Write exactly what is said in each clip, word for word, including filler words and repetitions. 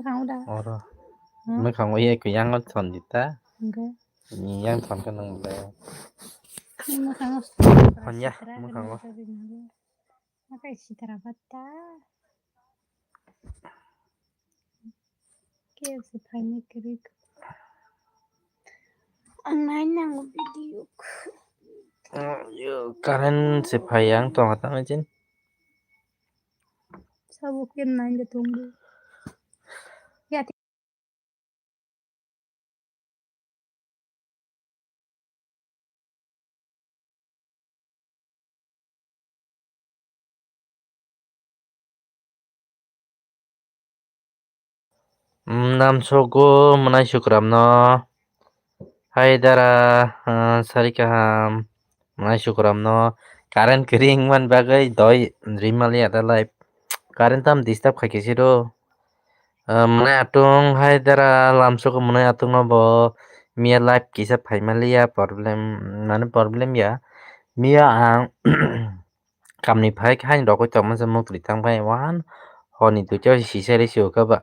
Mwkhango da. Oro. Hmm? Mwkhango ye ko yang thon di ta. Hwnkhe? Ni yang thon khe nang le. Ni mwkhango. Thon ya, sitra mwkhango. Gwnang gwnang. Nakai sitra bata. Khe se phaini kwrwi. Ang nai nango video. Current se phai ang tong ha tang jin. Sabo khe nai de tong di. Ya. Namsogo mwnai sukram no. Hai dara, ah, sari kaham. Mwnai sukram no. Current kwrwi wngmani bagwi doi rimali ada live. Current tam disturb khai khe siro. Ah, mwnai atung hai dara lamsogo mwnai atung no bo miya live kisa phaimaliya problem, mane problem ya. Miya ang kamni phai khe haini rokoi tongma se mukri thang bai wahan honi duicha sisari sio khe ba.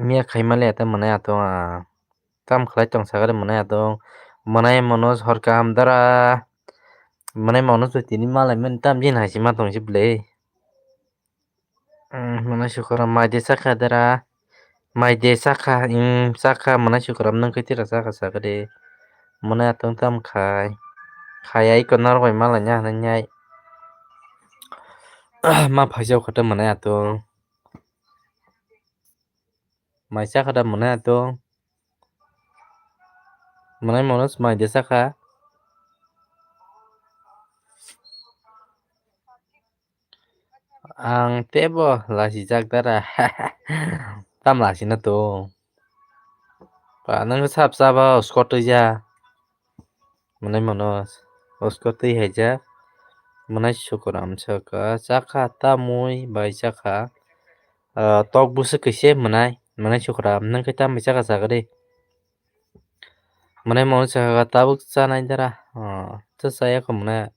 Miya khaimaliya tei mwnai atung, ah, tam khlai tong sakhe mwnai atung. Mwnai mono sor kaham dara. Mwnai mono tini malai mani tam jin hai sima tong si ble. Mwnai sukora mai de chakha dara. Mai de chakha, chakha mwnai sukora nung khe tira chakha sakhe de. Mwnai atung tam khai. Khai ai ko norok bai malai nya hinwi nyai. Ma phaijak khe mwnai atung. Mai chakha da mwnai atung. Mwnai mono mai de chakha. Ang tebo lasijak dara. Tam lasina tung. Pa nang sap saba uskotwi ja. Mwnai mono uskotwi haijak. Mwnai sukora amsaka chakha tamwi bai chakha. Ah, tok busu kise mwnai. Mwnai sukora nang khe tam bai chakha chakri. Mwnai mono chakha tabuk chanai dara. Ah, cha chaya kho mwnai.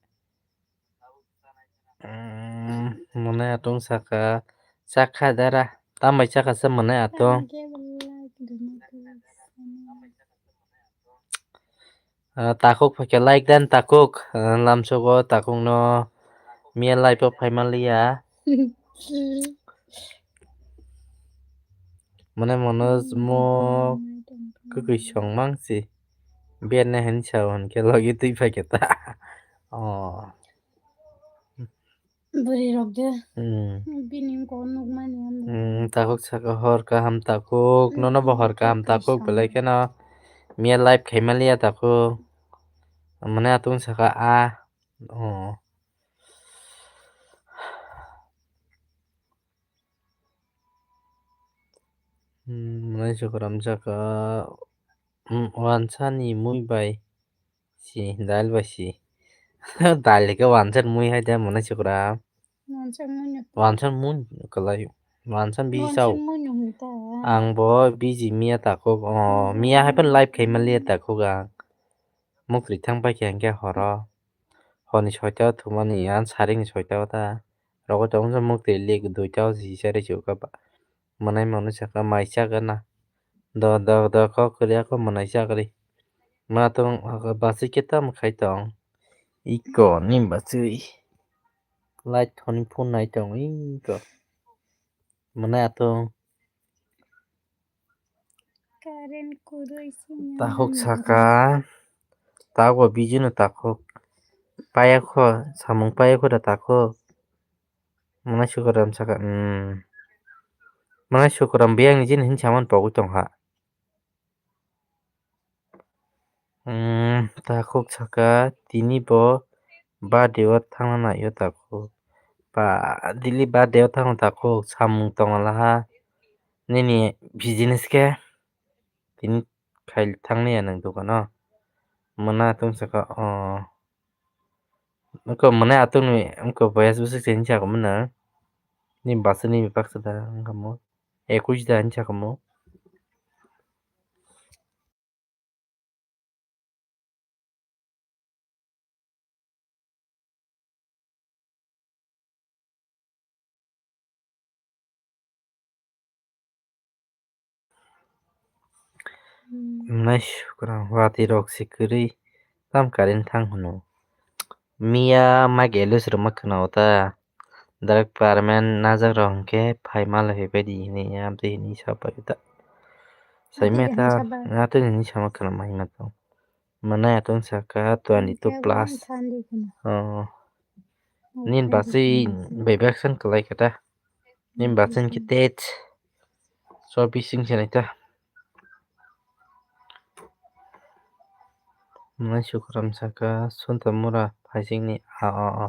Mwnai atung saka, chakha dara, tambai chakha se mwnai atung. Ah, takhuk phaikhe like dan takhuk, ah, lamsogo takhukno miya live o phaimaliya. Mane mono mo kwkwi song mangsi. Biyar ne hin sao hinkhe logi twi phaikhe ta. Oh. Bwrwi rok de. Hmm. Bini wngkok nukmani ang. Hmm, takhuk saka hor kaham takhuk, hmm, nono bo hor kaham takhuk, takhuk belai kheno. Miya live khaimaliya takhuk. Mane atung saka a. Oh. Hmm, mwnai sukram saka, hmm, wansani mui bai si, dal bai si. Dal khe wansan mui hai de mwnai sukram. Wansan mui no. Wansan mui kwlai. Wansan bi sao. Wansan mui no hwn ta. Ang bo biji miya takhuk. Oh, hmm, miya hai phan live khaimaliya takhuk ang. Mukri thang pai khe hinkhe horo. Honi soita o thumani, yan saringni soita o ta. Rogo tongo mukti lik duita o sisari sukha ba. Mwnai mwnai saka mai chakgana. Do do do kok kwrwi ako mwnai chakri. Ma tong basui khe tamo khai tong. Iko ni basui. Light thoni phone nai tong iko. Mwnai atong. Current kwrwi sini. Takhuk saka, tago bijino takhuk. Payakho, samung payakho da takhuk. Mwnai sukram saka, hmm. Mwnai sukram biyang ni jin hin saman pogwi tongkha. Hmm, takhuk saka, tini bo birthday o thangna naio takhuk. Ba, daily birthday o thangna takhuk, samung tonglaha. Nini business khe tini khai thangni ya nwng dukano. Mwnai atung saka, oh. Wngkha mwnai atung ni, wngkha boyas bwswk se hinwi sakha mwnai. Ni bwswk ni bwkha da wngkha mo. Ekush da hinwi sakha mo. Nai sukrang watwi rok se kwrwi tam current thang hwno. Miya ma gelus rwma khwna o ta. Direct permanent najak rok hwnkhe phai malai phai baidi hini amtwi hini sa pai ta. Saimya ta atwi hini sama khwna mai ma tong. Mwnai atwng saka twenty two plus. Oh. Nin basi bai baksan kwlai kata. Nin basi ni kitet. So bising se naita. Mwnai sukuram saka sunta mura phaising ni a o o.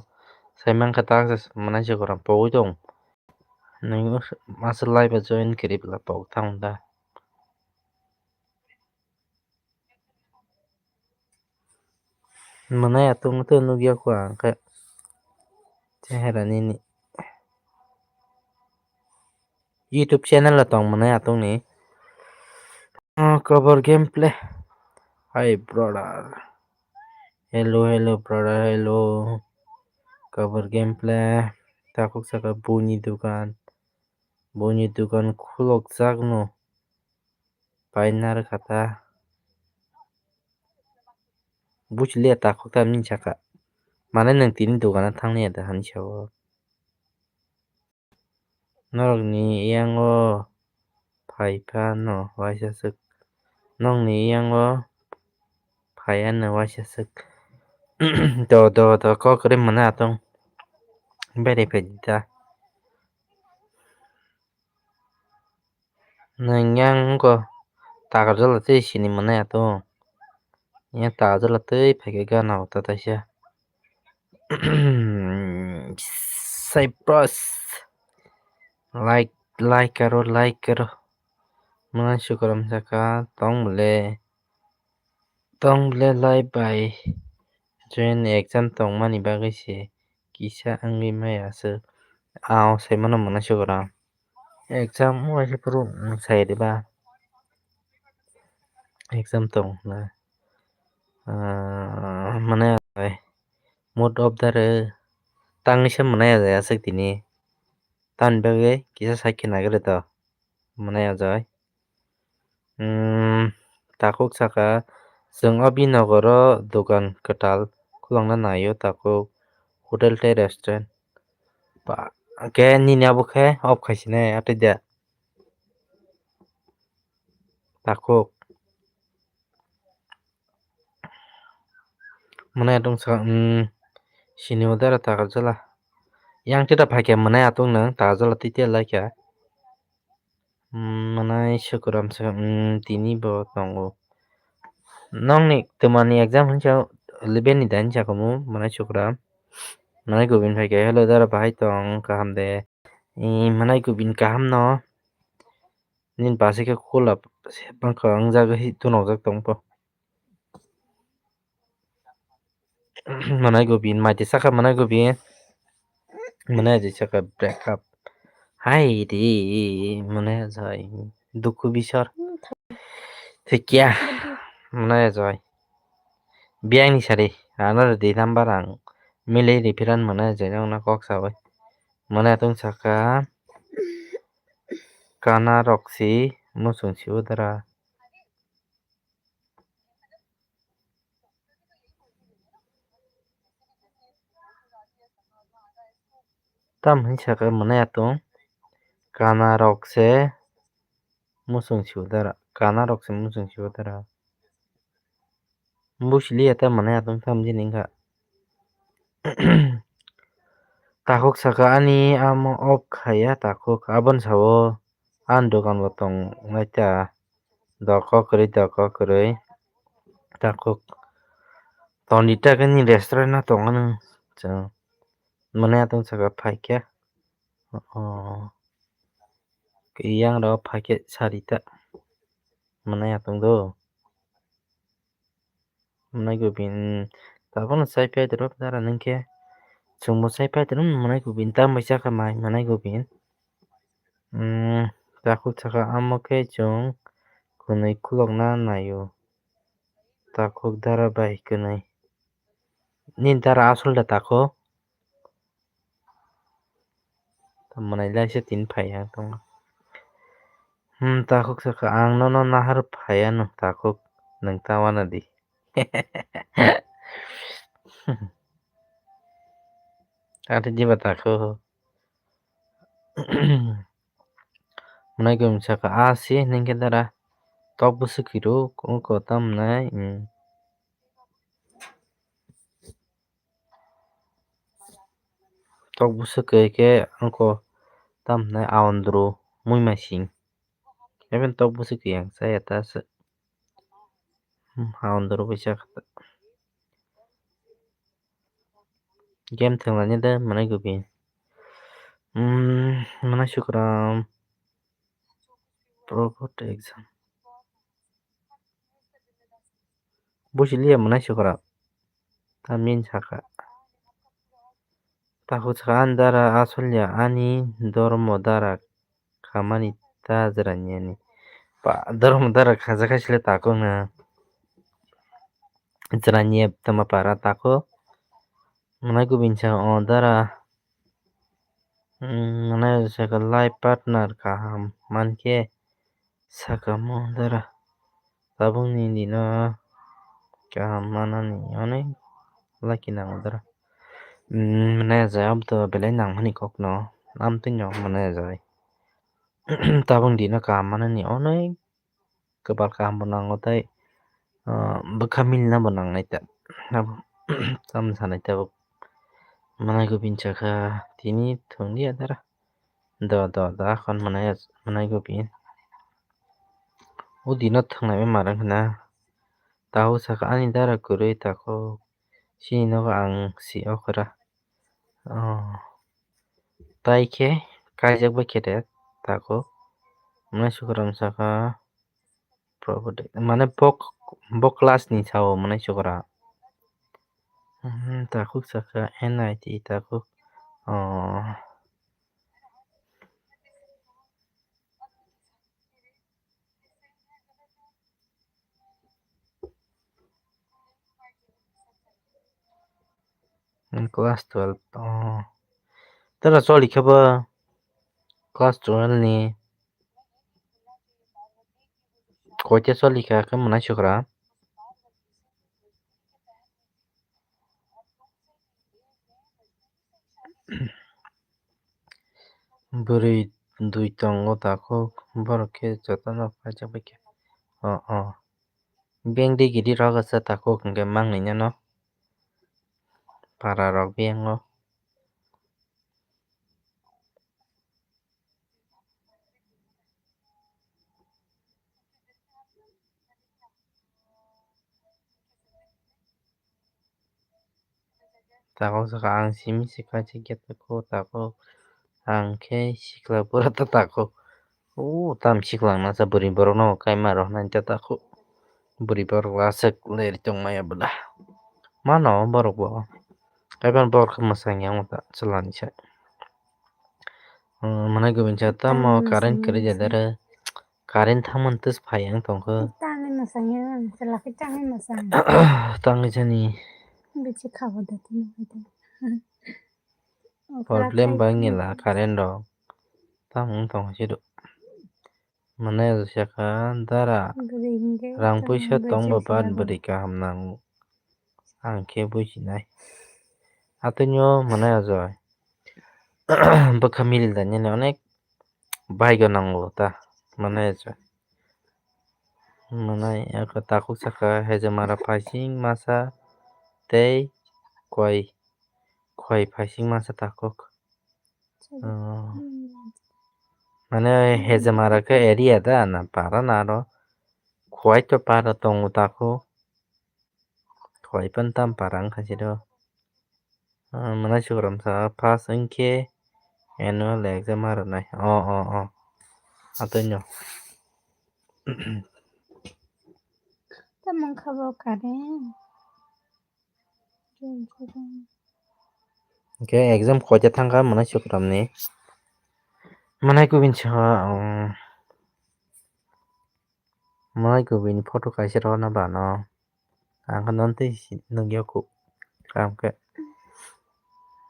Saimang kata mwnai sukuram pogwi tong. Nang masa live join kiri bela pog thang da. Mwnai atwng tw nukya kho ang khe chehera nini YouTube channel o tong mwnai atwng ni. Oh, cover gameplay. Hi brother. Hello, hello brother, hello. Cover gameplay. Takhuk saka buni dukan. Buni dukan khulok jak no. Painar kata. Buchiliya takhuk tamni saka. Mane nwng tini dogana thangni ya da hani sao. Norokni yango phai phano waisa swk. Nokni yango phai ano waisa swk. Do do do kok kwrwi mwnai atwng. Bere phai da. Nwng yang wngkha takarjala tei sini mwnai ato. Yang takarjala tei phaikhe gana o ta taisa. Cyprus. Like, like karo, like karo. Mwnai sukuram saka tong bole. Tong bole live bai join exam tongmani bagwi se kisa wngwi maya se. Ao saimano mwnai sukuram. Exam waisa phuru sai diba. Exam tong na. Ah, mane mood off dare. Tangni se mwnai ajai aswk tini. Tamni bagwi kisa sakhe nagre to. Mwnai ajai. Hmm, takhuk saka chwng o binogoro dogan kwtal khulokna naio takhuk hotel tei restaurant. Ba, khe nini abo khe off khaisinai atwi de. Takhuk. Mwnai atwng sa, hmm, sini o dara takarjala. Yang tita phaikhe mwnai atwng nang takarjala tite laikha. Hmm, mwnai sukuram sa, hmm, tini bo tongo. Nokni twmani exam hinsa eleven ni da hinsa komo mwnai sukuram. Mwnai gubin phaikhe hello dara bahai tong kaham de. Ee, mwnai gubin kaham no. Nini basi khe khula bangkha wngjagwi tunokjak tongkho. Mwnai gubin, maiti saka mwnai gubin. Mwnai ajai saka break up. Hai ri, mwnai ajai. Dukhu bisor. Thikya. Mwnai ajai. Biyangni sari. Ano di number ang. Mili ripiran mwnai ajai nang na kok sabai. Mwnai atwng saka. Kana roksi. Musung si udara. Tam hinwi saka mwnai atwng kana rok se muchung si udara, kana rok se muchung si udara. Busi liya ta mwnai atwng tam jini wngkha. Takhuk saka ani amo off khaiya takhuk aboni sao ani dogan bo tong lai ta. Doko kwrwi, doko kwrwi. Takhuk. Toni ta khe ni restaurant no tongo nung. Chwng. Mwnai atwng saka phaikhe. Oh. Yang rok phaikhe sari ta. Mwnai atwng do. Mwnai gubin. Tabukno chai phai toro dara nung khe. Chwngbo chai phai toro mwnai gubin. Tambai chakha mai mwnai gubin. Hmm, takhuk saka amo khe chwng kwnwi khulokna naio. Takhuk dara bai kwnwi. Nini dara asol da takhuk? Mwnai laisa tini phaiya tongo. Hmm, takhuk sakha, ang nono nahar phaiano, takhuk, nwng ta wana di. Ate diba takhuk. Mwnai khe sakha, a si, nwng khe dara. Tok bwswk kwrwk, wngkha tamnai, hmm. Tok bwswk khe, khe wngkha tamnai aondro muimasing. Even tok bwswk khe yang chaya ta se. Hmm, aondro bai chakha ta. Game thwnglaini de mwnai gubi. Hmm, mwnai sukram. Robot exam. Busi liya mwnai sukra. Tamin saka. Tahu saka ani dara asolya ani dormo dara khamani ta jranyani. Pa dormo dara khaja khaisile takung na. Jranya tama para tako. Mwnai kubin sa o dara. Hmm, mwnai saka life partner kaham mankhe. Sakamo dara. Tabukni dino kaham manani onek lucky nango dara. Hmm, mwnai jai abdo belai nangmani kokno. Amtwino mwnai jai. Tabuk dino kaham manani onek kwbal kaham bo nango tei, ah, bwkha milna bo nangnai ta. Abo tamo sanai tabuk. Mwnai kubin sakha tini thwngya dara. Do, do, do, akhon mwnai, mwnai kubin. O dino thwngnai bai marang khna. Tahu sakha ani dara kwrwi tako. Chini nogo ang si okra. Oh. Tai khe kaijak bai khe rek tako. Mwnai sukram sakha. Property. Mane bok, bok class ni sao mwnai sukra. Hmm, takuk sakha N I T takuk. Oh. Hmm, class twelve. Oh. Tara choli khe bo class twelve ni. Koite choli kha khe mwnai sukra. Bwrwi dui tongo takhuk, borok khe jotono paijak bai khe. Oh, oh. Beng di gidi rok asa takhuk hwnkhe mangni nano. Para rok beng o. Takok saka ang simi se kaisa gate ko takok ang khe sikla bura ta takok. O tam siklang nasa bwrwi borok no kaima rok nai ta takok. Bwrwi borok aswk leri tong maya bwla. Mano borok bo. Kaiban borok khe mwsang yang ta chwla ni sai. Hmm, mwnai kubin sa tamo current kwrwi ja dare. Current thangmani twis phai ang tongkha. Tangwi mwsang ya, chwla khe tangwi mwsang. Tangwi sani. Bichi khabo da tini. Problem bangila current rok. Tamo wng tongkha sido. Mane sakha dara rang puisa tongba bad bwrwi kaham nango. Ang khe bujinai. Atwino mane ajai. Bwkha mili da nini onek baigo nango ta. Mane ajai. Mane eko takuk saka hejemara phaising masa tei koi, koi phaising masa takuk. Oh. Mane hejemara khe area da na para na aro. Koi to para tongo takuk. Koi pan tam para wngkha siro. Ah, mwnai sukram sa pass wngkhe annual exam ma rwnai. Oh, oh, oh. Atwino. Tamo wngkha bo current. Hwnkhe exam koita thangkha mwnai sukramni. Mwnai kubin sa, um, mwnai kubini photo kaisa rwna bano. Ang khe nontwi si nukya khu. Kaham khe.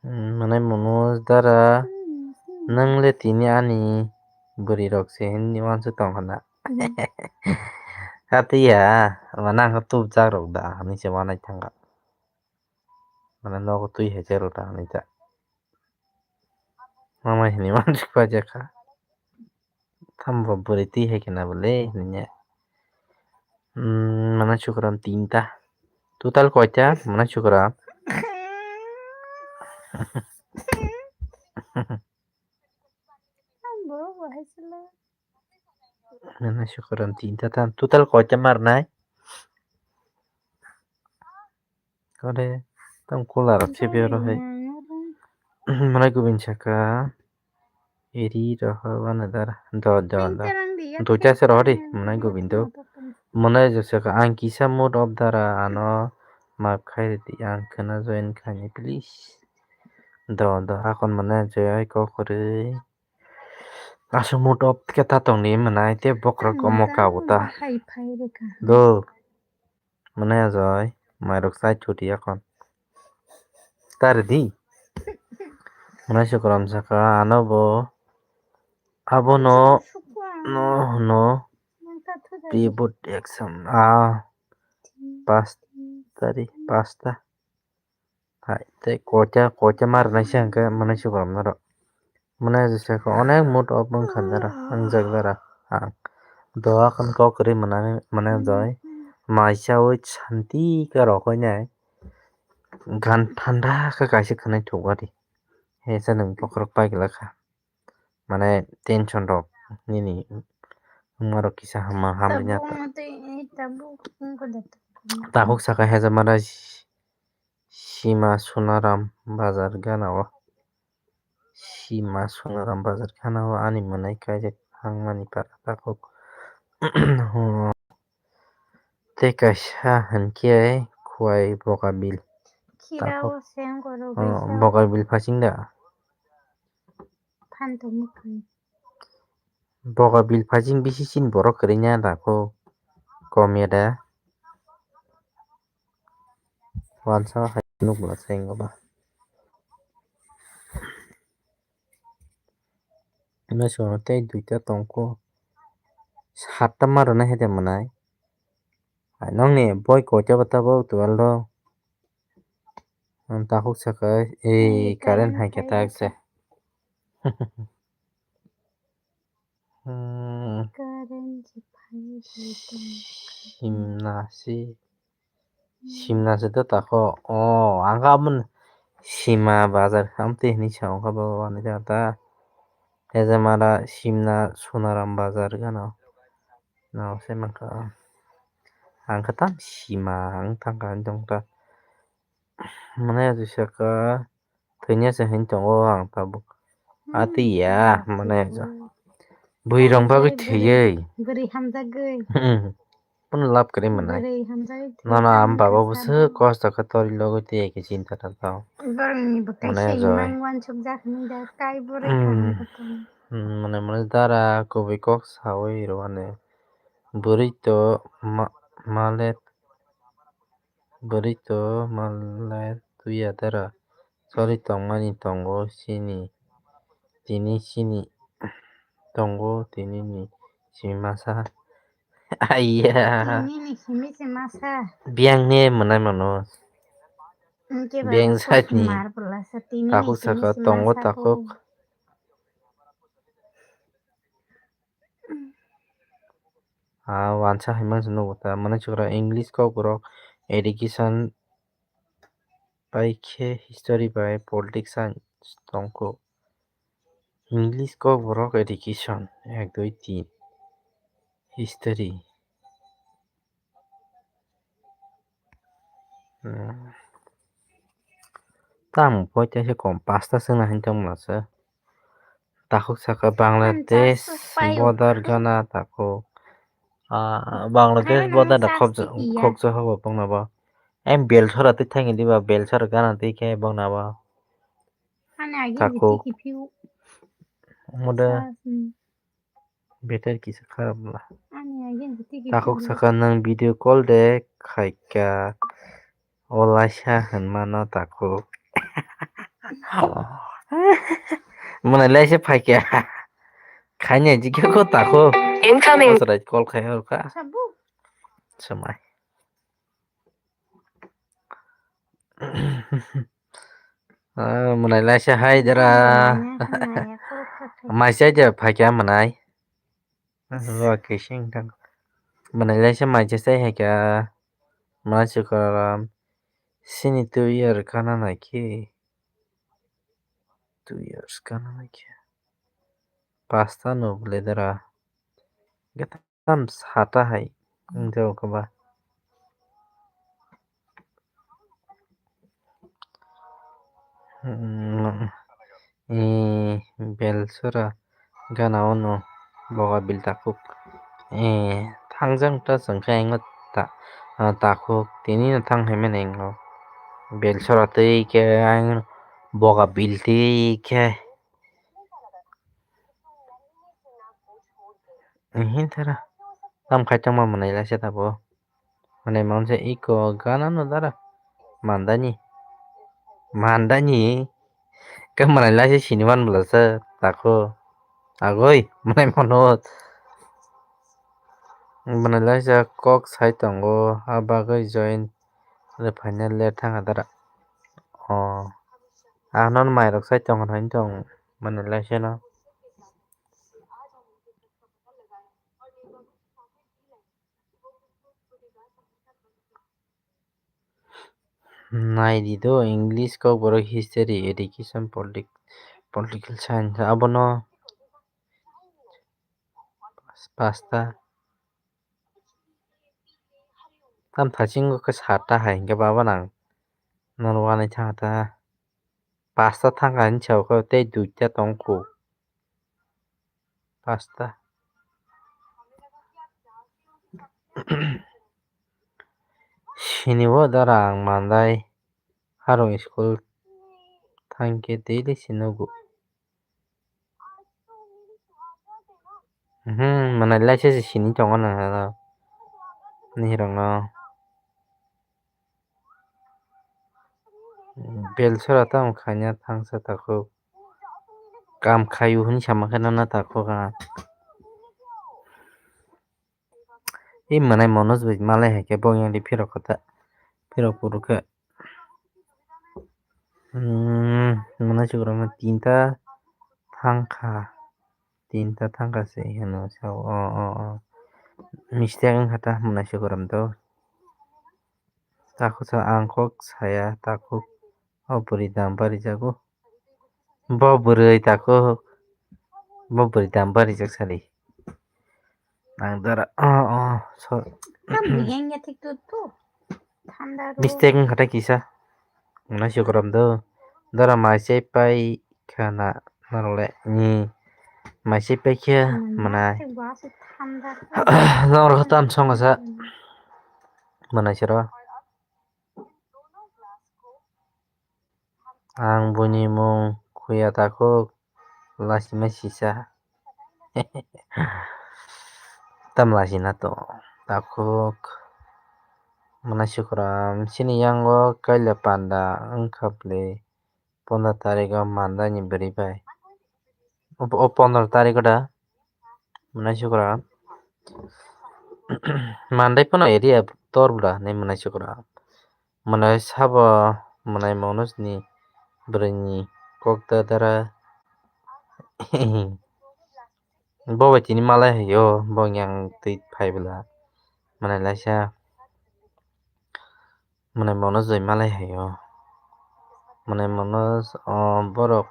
Hmm, mwnai Manoj dara, nwng le tini ani Bwrwi rok se hini wansuk tong khna. Hati ya, mana ang tubjak rok da, hinwi se wanai thangkha. Mana nogo twi hai se rw ta hinwi ta. Mama hinwi wansuk paijak kha. Tamo bwrwi twi hai khna bwle hinwi. Hmm, mana chukram tinta. Total koita mana chukram? Mana chukram tinta ta. Total koita marnai? Kore, tamo cooler rok se bero hai. Mana gubin saka. Eri rohor wana dara. Do, do, do. Duita se rohor di, mana gubin do. Mana jo saka ang kisa mood off dara ano map khai di ang khna join khani please. Do, do, akon mana joy ai kok kwrwi. Aswk mood off khe ta tongdi mana ai te bokrok omo kabo ta. Do. Mwnai ajai, mairok chai chudi akon. Tari di. Mwnai sukram saka, ano bo. Abono, no, no. Reboot action. Ah, pasta di, pasta. Hai, tei koita, koita ma rwnaisa hwnkhe mwnai sukram norok. Mwnai jesa khe onek mood off wngkha dara, wngjak dara ang. Doa khon kok kwrwi mwnani, mwnai jai. Mai chaui shanti khe rokoi nai. Gan thanda khe kaisa khwnai thukbadi. He se nwng bokhorok paigwlakha. Mane tension rok nini wngmarok kisa hamma hamya. Takhuk saka hejamara Sima Sunaram bazar gana o. Sima Sunaram bazar gana o ani mwnai kaijak thangmani para takhuk. Tei kaisa hinkhe Khwai Bokabil. Takhuk, oh, Bokabil phasing da. Bokabil phasing bisi chini borok kwrwngya da kho. Kom ya da. Wansa hai nukla se wngba. Hwnwi swngo tei duita tongkho. Satta ma rwna hai de mwnai. Hai nokni boi koita bo tabuk twelve o. Ang takhuk saka, ee, current hai khe tak se. Hmm. Simna si. Simna se to tako. O, ang kha aboni Sima bazar kha, amtwi hinwi sa wngkha bo, ani jaga ta. Hejamara Simna Sunaram bazar gano. No, se mankha. Ang kha tam Sima, ang thangkha, ang tongkha. Mane, jisaka. Thwinai se hin tongo ang tabuk. Hmm, ati ya, mane ja. Bwrwi rong bagwi thwiwi. Bwrwi hamjagwi. Pono lab kwrwi mwnai. Bwrwi hamjagwi thwi. Nono am baba bwswk kosto khe tori logo tei eke chinta ta tao. Borokni bwkhai mane sai joi. Mang wansuk jak hinwi da kai bwrwi hmm. Kaham khe tong. Hmm, mane mane dara kubui kok sawi rwani. Bwrwi to ma-, malet. Bwrwi to malai tuya dara. Chori tongmani tongo chini. Tini chini tongo tini ni simi masa. Aiya. Tini ni simi si masa. Biyang ne mwnai mano. Biyang side ni. Takhuk saka tongo takhuk. Ah, wansa hai mangsa nugo ta. Mane chukra English kok borok education bai khe history bai politics science tongkho. English kok borok education ek dui tin history. Hmm. Tamo poito se kom pasta sengna hin tong masa. Takhuk saka Bangladesh border gana takhuk. Ah, Bangladesh border da khokja hobo bongna ba. Em bel sora twi thangwi diba bel sora gana twi khe bongna ba. Takhuk. Mode. Better kisa kharap la. Takhuk saka nwng video call de khaika. O laisa hinmano takhuk. Mwnai laisa phaikha. Khaina jikhe ko tako. Incoming. Asra call khai hor kha. Sabu. Samai. Ah, mwnai laisa hai dara. Mwnai, mwnai, mwnai, mwnai, mwnai. Mai sai de phaikya mwnai. Wa kising thang. Mwnai laisa mai sai hai kya. Mwnai chukar. Sini two year kana nai ki. Two years kana nai ki. Pasta no bledara. Tam sata hai wngjago kwba. Hmm, eh, belsora gana ono boga bil takhuk. Eh, thangjak ta chwngkhe ang ta-, ah, takhuk tini no thang hai mani ang belsora twi khe ang boga bil twi khe. Ehin thara. Tam khai tongma mwnai laisa tabo. Mwnai mangsa iko gana no dara. Mandani. Mandani. Ka mwnai laisa siniman bwlasa tako. Agoi, mwnai mano. Mwnai laisa kok sai tongo. Abagoi join. Final le thang adara. Oh. Ano mairok sai tongo hai tong. Mwnai laisa no. Nai di do, English, Kokborok, History, Education, Politic-, Political Science, abono pasta. Tam thasingo khe sata hai hwnkhe baba nang nono wanai thang ta. Pasta thang ani sao khe tei duita tong kho. Pasta. Sini bo dara ang mandai harong school thangkhe daily si nugo. Mhm, mwnai laisa se sini tongo nang ano. Nihirokno. Belsora tamo khaina thangsa takhuk. Kam khayu hwnwi sama khe nono takhuk ang. I mwnai Manoj bai malai hai khe bo yang di phirok kha ta. Phirok phuru khe. Hmm, mwnai sugrama tinta thangkha. Tinta thangkha se hino sao. O, o, o. Mistake wngkha ta mwnai sugram do. Takhuk sa ang kok saya takhuk. O bwrwi dam barijago. Bo bwrwi takhuk. Bo bwrwi dam barijak sadi. Ang dara, o, o, so. Tam biheng ya thik tu tu. Thanda ro. Mistake wngkha ta kisa. Mwnai sugram do. Dara mai se pai khana norok le ni mai se pai khe mwnai. Norok tam songo sa. Mwnai sero. Ang buini mung khuya takhuk, lasima sisa. Tam lasina to takhuk. Mwnai sugram sini yango kaila panda wngkha bwle. Pondro tarikh o mandani bwrwi bai. O, o pondro tarikh o da. Mwnai sugra. Mandai phano area tor bwla hinwi mwnai sugra. Mwnai sabo mwnai Manoj ni bwrwi ni kok da dara. Bo bai tini malai hai o bo yang twi phai bwla. Mwnai laisa. Mwnai Manoj bai malai hai o. Mwnai Manoj, o, borok,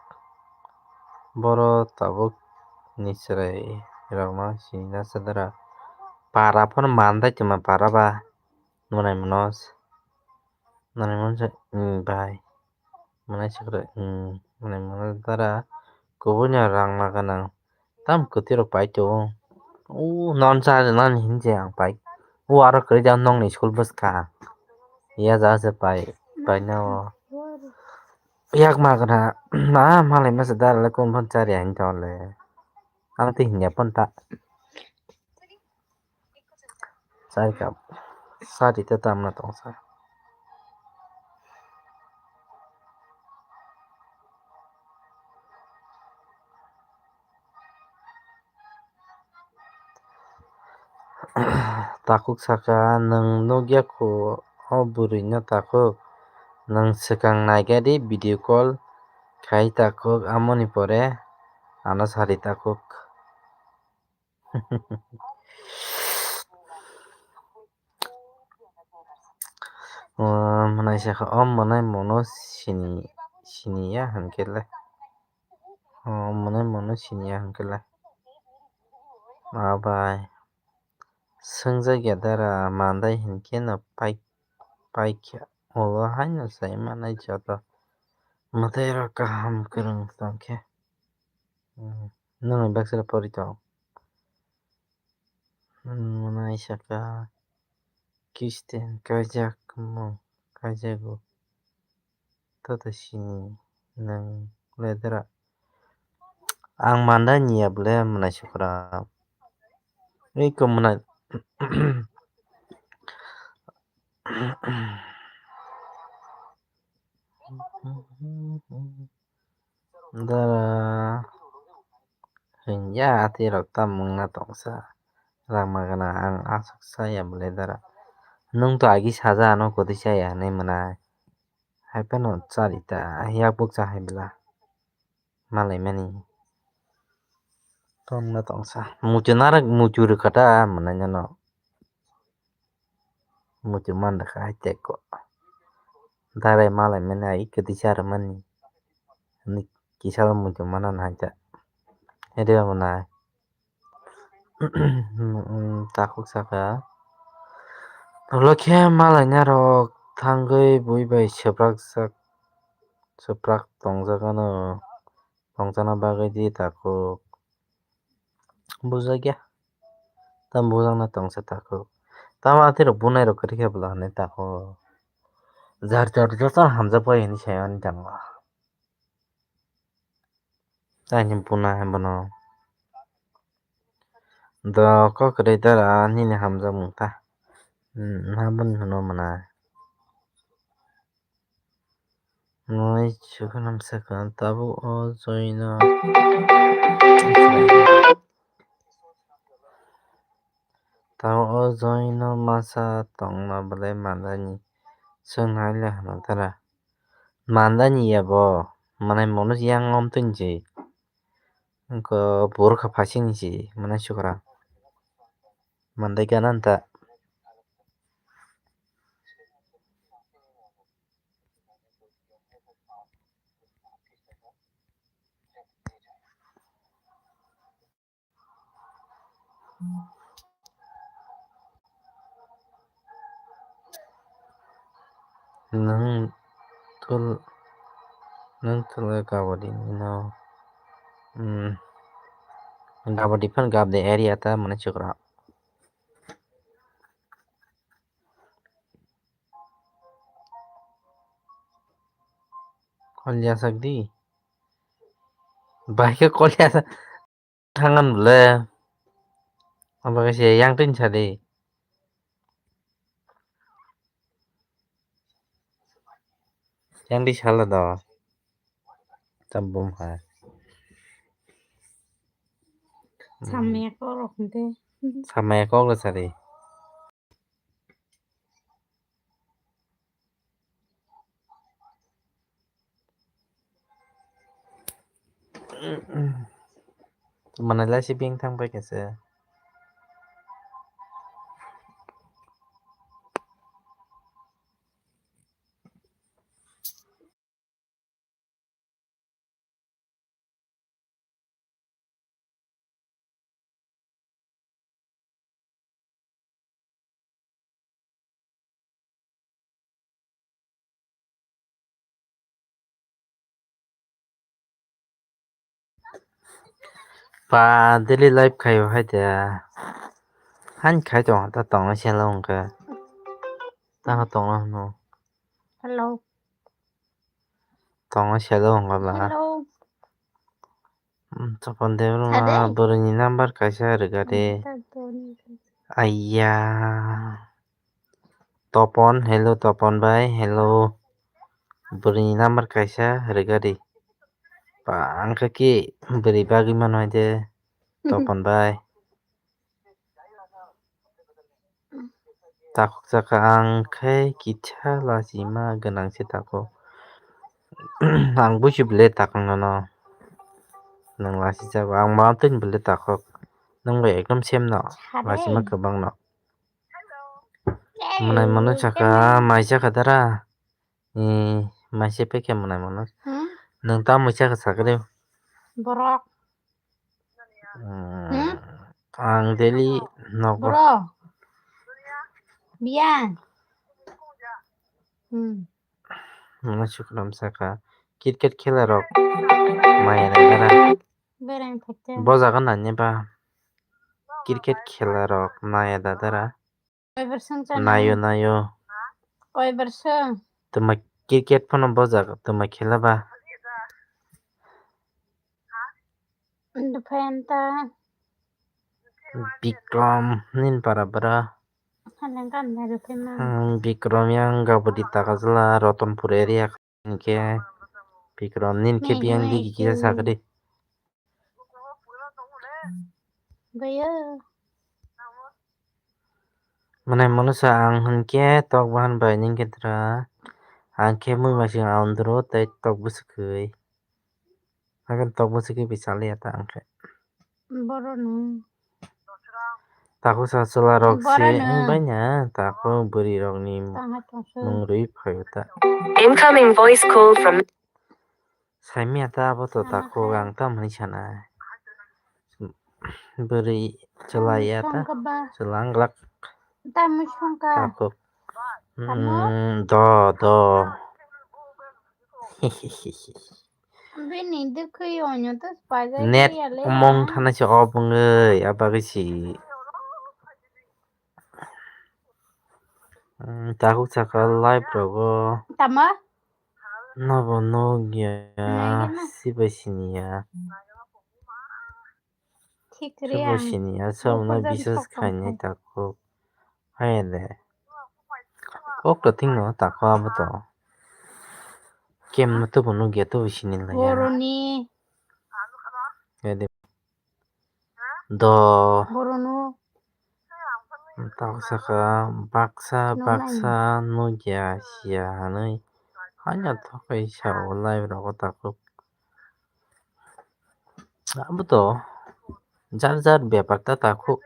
boro tabuk ni chwrai rokno sini na sadara. Para phano mandai tongma para ba. Mwnai Manoj. Mwnai Manoj, mm, bai. Mwnai Sukra, mm, Mwnai Manoj dara. Kubui no rang ma gwnang. Tam kwtwi rok pai tongo. O non cha nani hinwi ang pai. O aro kwrwi jang nokni school bwskang. Ya ja se pai, pai na o. Yak ma gana, na malai masa dara le kon phone chari ang tole. Ang te hinya phone ta. Chari ka, sari te tam na tong sa. Takhuk saka, "Nwng nukya kho o bwrwino takhuk? Nwng swkang naikha di video call khai takhuk, amoni pore ano sari takhuk." O, mwnai sakha, o mwnai mono sini, siniya hwnkhe le. O mwnai mono siniya hwnkhe le. Ma bai. Swngjak ya dara mandai hinkhe no pai, paikha. Ulo haino sai manai joto. Mwtai rok kaham kwrwng tongkhe. Hmm. Nwng baksa pori tong. Hmm, mwnai sakha. Christian kaijak mung kaijago. Tato sini nwng ledra. Ang manda niya bole mwnai sukra. Iko mwnai. Dara. Hwnya ati rok tam mungna tongsa. Rang magana ang aswk saya bole dara. Nwng to agi saja ano kwtwi saya hinwi mwnai. Hai phano charita, yakbuk cha hai bwla. Malaimani. Tongna tongsa. Muchunarok muchu rwkha ta mwnai nano. Muchu man rwkha hai teko. Darai malaimani ai kwtwi cha rwmani. Ni kisa muchu mana nai ta. Hede mwnai. Takhuk saka. Ulo khe malaina rok thangwi bui bai swprak jak, swprak tongjak ano. Tongjakna bagwi di takhuk. Bujakya. Tam bujakna tongsa takhuk. Tamo atirok bunai rok kwrwi khe bwla hinwi takhuk. Jar jar joto hamjak bai hinwi sai ani jangla. Tei ani buna hai bono. Do kok kwrwi dara nini hamjakmung ta. Hmm, naboni hwnwi mwnai. Noi chuknam sakha tabuk o joino. Tabuk o joino masa tongna belai mandani. Swngnai le hwnwi dara. Mandani ya bo, manai mono yang om tun je. Engko borok kha phasing ni je, manai sukra. Mandai gana nta. Nwng tul, nwng tul kabaddi no, hmm, kabaddi phan gabde area ta mane chukra. Kolya sakdi. Bahai khe kolya sak. Thangan bole. Abo kaisa yang tin sadi. Yang di sala do. Tabum ha. Samya kok rok hwnde. Samya kok le sadi. Manai lai si beng thang pai khe se. Pa daily life khaio hai de. Han khai tong ta tong se lo hwnkhe. Ta tong no. Hello. Tongo selo wngkha ba. Hello. Hmm, Topon Debbarma, ade, bwrwini number kaisa rwgadi. Ayya. Topon, hello Topon bai, hello. Bwrwini number kaisa rwgadi. Ba, wngkha ki bwrwi bagwi mano hai de. Topon bai. Takhuk saka ang khe kitha lachima gwnang se takhuk. Ang buisi bwle takhuk nono. Nwng lachijak, ang ma twi bwle takhuk. Nwng bai ekdom same no. Lachima kwbang no. Mwnai mano saka mai saka dara. Ni mai se pekhe mwnai mano. Hmm? Nwng ta mai saka sakre. Borok. Hmm. Ang daily nogo. Bro. Biya. Hmm. Mano sukram saka. Cricket khela rok. Maya dara. Bereng thakte. Bojaga nanya ba. Cricket khela rok maya dara. Koi bar song chana? Nayo, nayo. Koi bar song? Tuma cricket phano bojak, tuma khela ba? Duphan ta. Bikram nin para bra. Haleng kan na duphan ma. Hmm, Bikram yang gabodi takajla Ratanpur area. Hinkhe Bikram nin khe biyang digi kisa sakri. Mwnai mano sa ang hinkhe tok bahan bai ning khe tra. Ang khe mui masing aundro tei tok bwswkwi. Haikhe tok bwswkwi bai chaliya ta ang khe. Borok no. Takhuk sa chwla rok se wng bai na takhuk bwrwi rok ni mung rwi phaio ta. Incoming voice call from. Saimya ta abo to takhuk ang tam hinwi sana. Bwrwi chwla ya ta. Chwla ang glak. Takhuk. Do do. Bini dukhui onyo to spajai. Net ya le omong thana se off wngwi abagwi si. Takhuk saka live rogo. Tama? Nobo nugya. Sibai siniya. Thik re. Sini asam na bisas khaini takhuk. Hai de. Kok to thing no takhuk abo to. Kem no to bono ge to sini la ya. Boroni. Hai de. Do. Boroni. Takhuk saka baksa baksa nugya siya hanwi. Hanya thokai sao live rogo takhuk. Abo to jar jar bepar ta takhuk.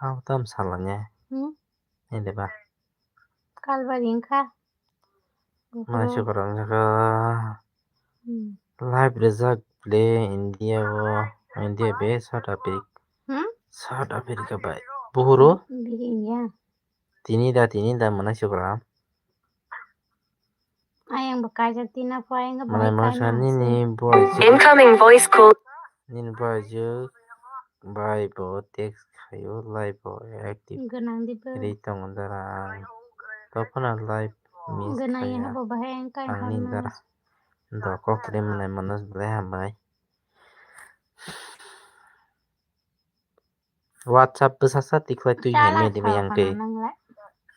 Abo tam salanya. Hmm? Ede ba. Kalbari wngkha. Maisuk rang jaka. Hmm. Live rejak le India o, India be South Africa. Hmm? South Africa bai. Buhuru? Biri India. Tini da, tini da mwnai sukra. Ayang bo kaijak tina pho ayang bo. Mwnai mwnai sa nini boy. Incoming voice call. Nini boy juk bai bo text khayo live bo active. Gwnang di bo. Ri tong dara. Topona live miss. Gwnang ya bo bahai ang kai. Ang nini dara. Do kok ri mwnai mwnai belai hambai. WhatsApp bwsasa tikhlai twi hai medi bai yang twi.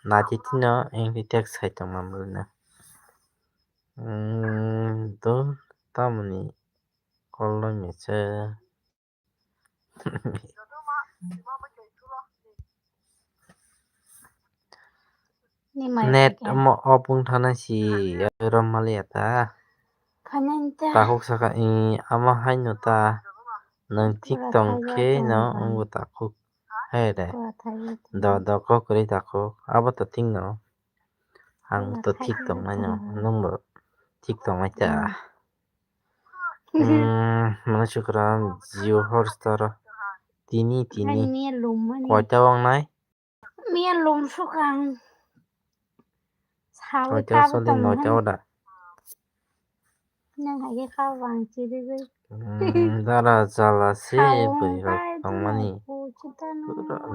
Nati tino yang twi text hai tong mam rwna. Hmm, do tamni call no mese. Net omo off wng thana si rom maliya ta. Takhuk saka i ama haino ta nwng thik tong khe no wngbo takhuk. Hai de. Do do kok kwrwi takhuk abo to thik no. Ang to thik tong nai no nwng bo thik tong nai ta. Hmm, mano chukra Jio Hotstar tini tini. Koita wng nai? Miya lum sukang. Sawi. Koita soli noita oda. Nang hai khe kha wang chiri gwi. Hmm, dara jala se bwrwi rok tongmani.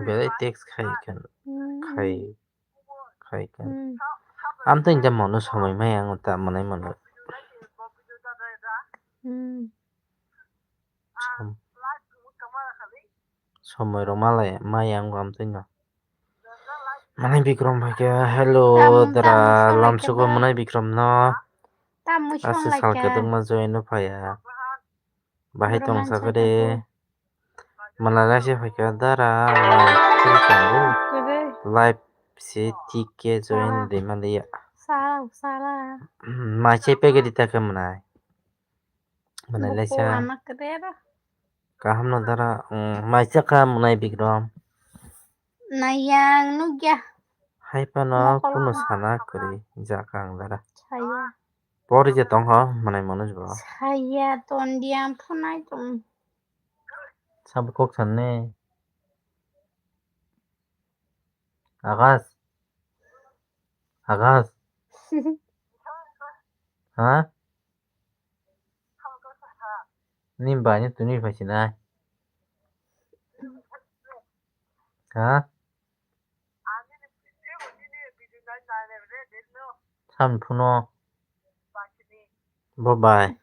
Belai text khai khan. Khai khai khan. Amtwi hwnkhe mono somoi maya ang ta mwnai mano. Somoi rok malai maya ang amtwi no. Mwnai Bikram hai khe hello dara lamsugo mwnai Bikram no. Aswk sal kwdwkma join no phaiya. Bahai tong sakhe de. Malai lai se phaikha dara, mai khuri tongo. Live Se tik ke join de maliya. Sala, sala. Mai se pegedi ta ke mwnai. Mwnai le sa. Buku anak kedera. Kaham no dara, mm, mai se ka mwnai Bikram. Nayang nugya. Hai pano kuno sana kuri ja kang dara. Saya. Pori je tong ho, mwnai manus bo. Saya ton diam phunai tong. Sabo kok sanne. Agas. Agas. Ha? Ni bai ni tuni bai sinai. Ha? Sam phuno. Bo bai.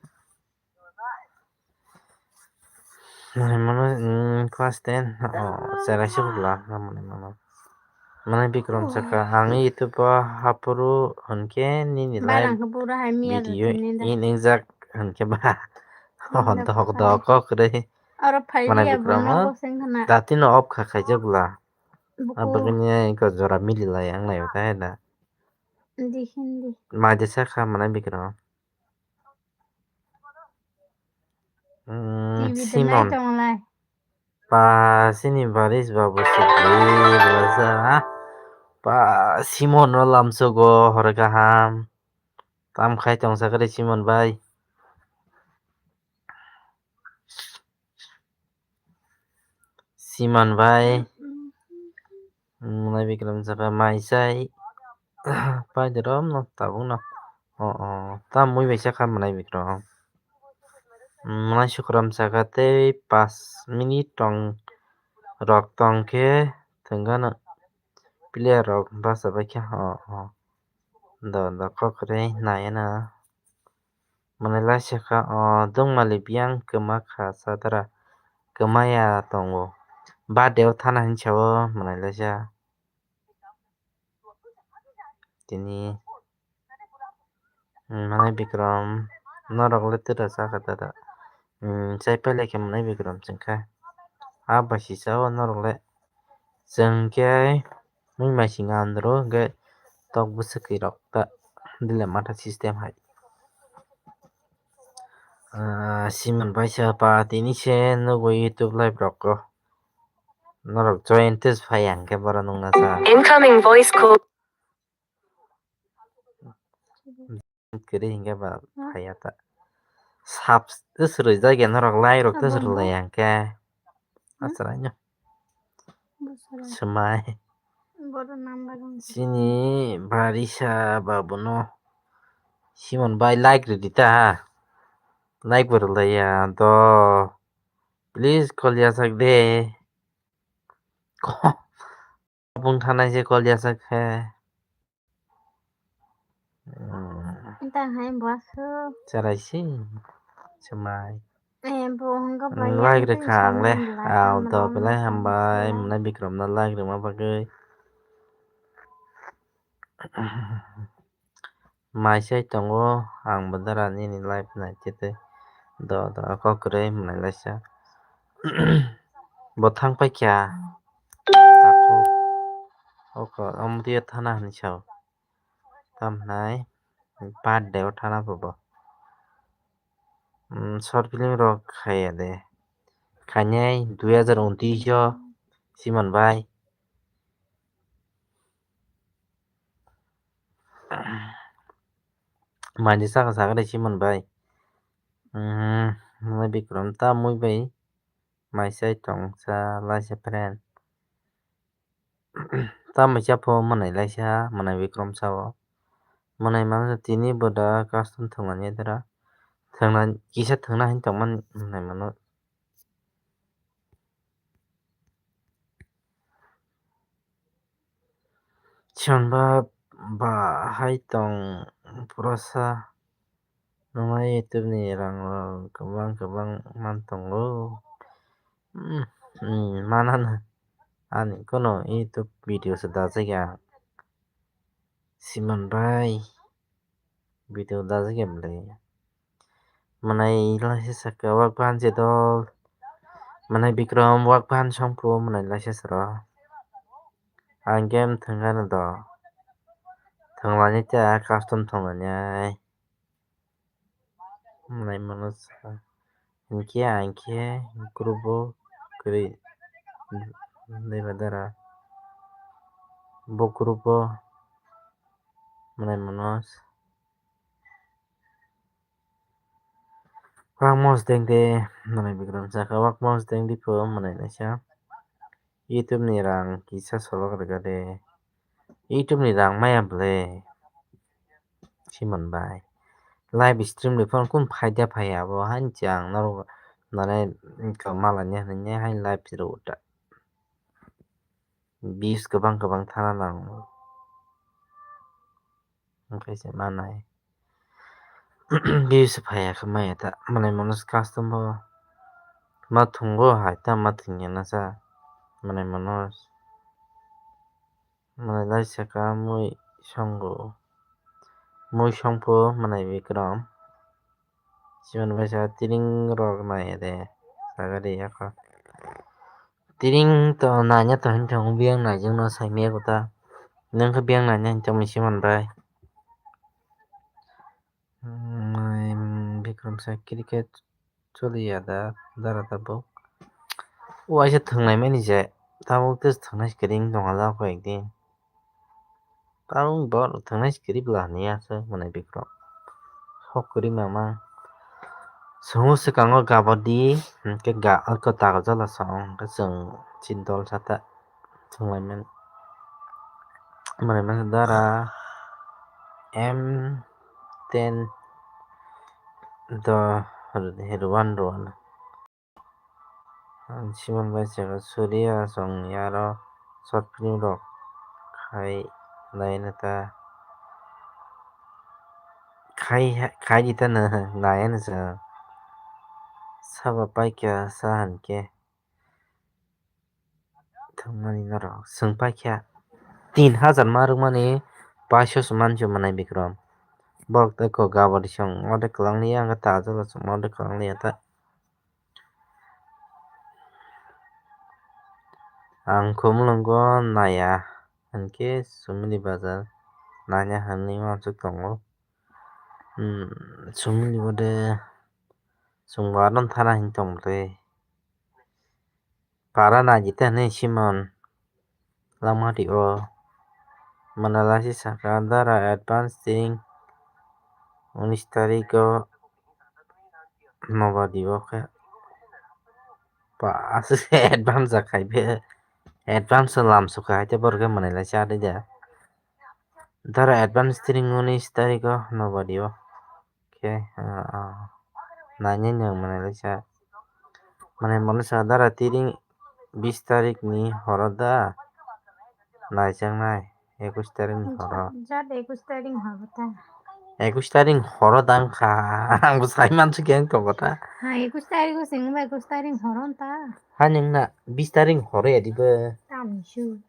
Mane mano, mm, class ten. Oh, chera si bula. Mane mano. Mane Bikram saka, ang YouTube o hapuru hwnke nini live video in exact hwnke ba. Oh, dok dok kok re. Mane Bikram dati no off kha khaijak bula. Abagini ko jora mili lai ang lai ta hai da. Hindi, hindi. Mai de sa kha mane Bikram. Mm, Simon. Pa sini baris babu sikli belasa. Pa Simon no lamsogo hore kaham. Tam khai tong sakari Simon bai. Simon bai. Mwnai Bikram saka mai sai. Pai de rom no tabuk no. O, o. Ta mui bai saka mwnai Bikram. Mwnai Sukram saka tei pas minute tong rok tong khe thwngano player rok basa bai khe. O, o. Do, do, kok re nai na. Mwnai laisa kha, o, dungmali biyang kwma kha sadara. Kwmaya tongo. Birthday o thana hinwi sao mwnai laisa. Tini, mm, mwnai Bikram, norok le tira sakha tata. Mm, chai pailai khe mwnai Bikram chwngkha. A bai si sao norok le. Chwng khe mui mai singa andro hwnkhe tok bwswkwi rok ta dile matha system hai. Ah, Simon bai se pa tini se nugo YouTube live rok ko. Norok join tei phai ang khe borok nungna sa. Incoming voice call. Kwrwi hinkhe ba phaiya ta. Sub-, swrwi jak ya norok like rok tei swrwi lai ya hinkhe. Aswraino. Swmai. Chini barisa babuno. Simon bai like rwdi ta ha. Like bo rwlaiya do. Please call yasak de. Bung thanai se call yasak khe. Hmm. Tang hai bo aswk. Cherai si. Chumai. Eh, bo hwnga bai. Like rwkha ang le. Ang do belai hambai. Mwnai Bikram no like rwma bagwi. Mai sai tongo, ang bo dara nini live nai khe tei do do kok kwrwi mwnai laisa. Bo thang paikha. Takhuk oko omo twi thana hinwi sao. Tamhnai birthday o thana bobo. Mm, short film rok khaiya de. Khainai dui hazar untris o Simon bai. Manji saka saka de Simon bai. Mm, mwnai Bikram ta mui bai. Mai sai tong sa laisa friend. Tamo cha pho mwnai laisa, mwnai Bikram sao. Mwnai mano tini bo da custom thwngmani dara. Thwngna, kisa thwngna hin tongmani mwnai mano. Chwng ba, ba hai tong prosa. Nwng YouTube ni rang rok kwbang kwbang man tongo. Hmm, hmm, manana. Ani kono YouTube video se dajak ya. Simon bai video dajak ya bwle. Mwnai laisa saka wak phan se dol. Mwnai Bikram wak phan songphu mwnai laisa sero. Ang game thwngkha no do. Thwnglainai ta custom thwnglainai. Mwnai mano sa. Hinkhe ang khe group o kwrwi. Deba dara. Bo group o mwnai mano. Wakmos dengdi, mwnai bikram saka, wakmos dengdi pho, mwnai naisa. YouTube ni rang kisa solok rega de. YouTube ni rang maya ble. Simon bai. Live stream ni phone kun phaida phaiya abo, han chang, naro, nane, malanya, nanya, han live zero uta. Views kwbang kwbang thana nang. Hwnkhe se manai. Views phaiya khe maya ta. Mwnai mano custom bo. Ma thungo hai ta ma thungya na sa. Mwnai mano. Mwnai lai saka mui songo. Mui songpho mwnai bikram. Simon bai sa tiring rok nai de. Sagari yako. Tiring to nanya to hin thong biyang nai jeng no sai miya kota. Nang khe biyang nanya hin thong Simon bai. Hmm, bikram sa cricket choli ya da dara da bo. O aisa thwngnai mani je. Tabuk tes thwngnai kiring tong ala ko ekdin. Parung bor thwngnai kwrwi bwla hwnwi aswk mwnai bikrom. Hok kwrwi mama. Songo swkango gabodi, hwnkhe ga-, oko dagajala song, hwnkhe chwng chini dol sata thwnglaimani. Mwnai mani dara M ten do rwdi, rwano rwano. Simon bai saka Surya song ni aro short film rok khai lai na ta khai khai di ta na nai na sa sabo paikha sa han khe thwngmani norok swng paikha tin hajar ma rwkmani paisho se mansi mwnai bikrom borok tei kok gabodi song ode kwlanglia hwnkhe ta ajalo song ode kwlanglia ta. Ang Khumulwngo naiya hinkhe Sumili bazar nanya hinwi uansuk tongo. Hmm, Sumili bode chwng bo ano thana hinwi tong tei. Para naidi ta hinwi Simon. Langmati o manalasi saka dara advance tiring unis tarik o nobadi o khe pa aswk advance jakhai be advance lam sukha hai tei borok khe manalasi adai da dara advance tiring unis tarik o nobadi o. Khe, ah, ah. Nainai nwng mwnai lai sa. Mwnai mano sa dara tiring bis tarik ni horo da. Naijaknai ekush tarik ni horo. Jat ekush tarik ni horo ta. Ekush tarik ni horo da wngkha. Ang bo sai mansu khe wng tongo ta. Ha, ekush tarik o sing ba ekush tarik ni horo ta. Ha, nwng na bis tarik ni horo ya di bo. Tamni su.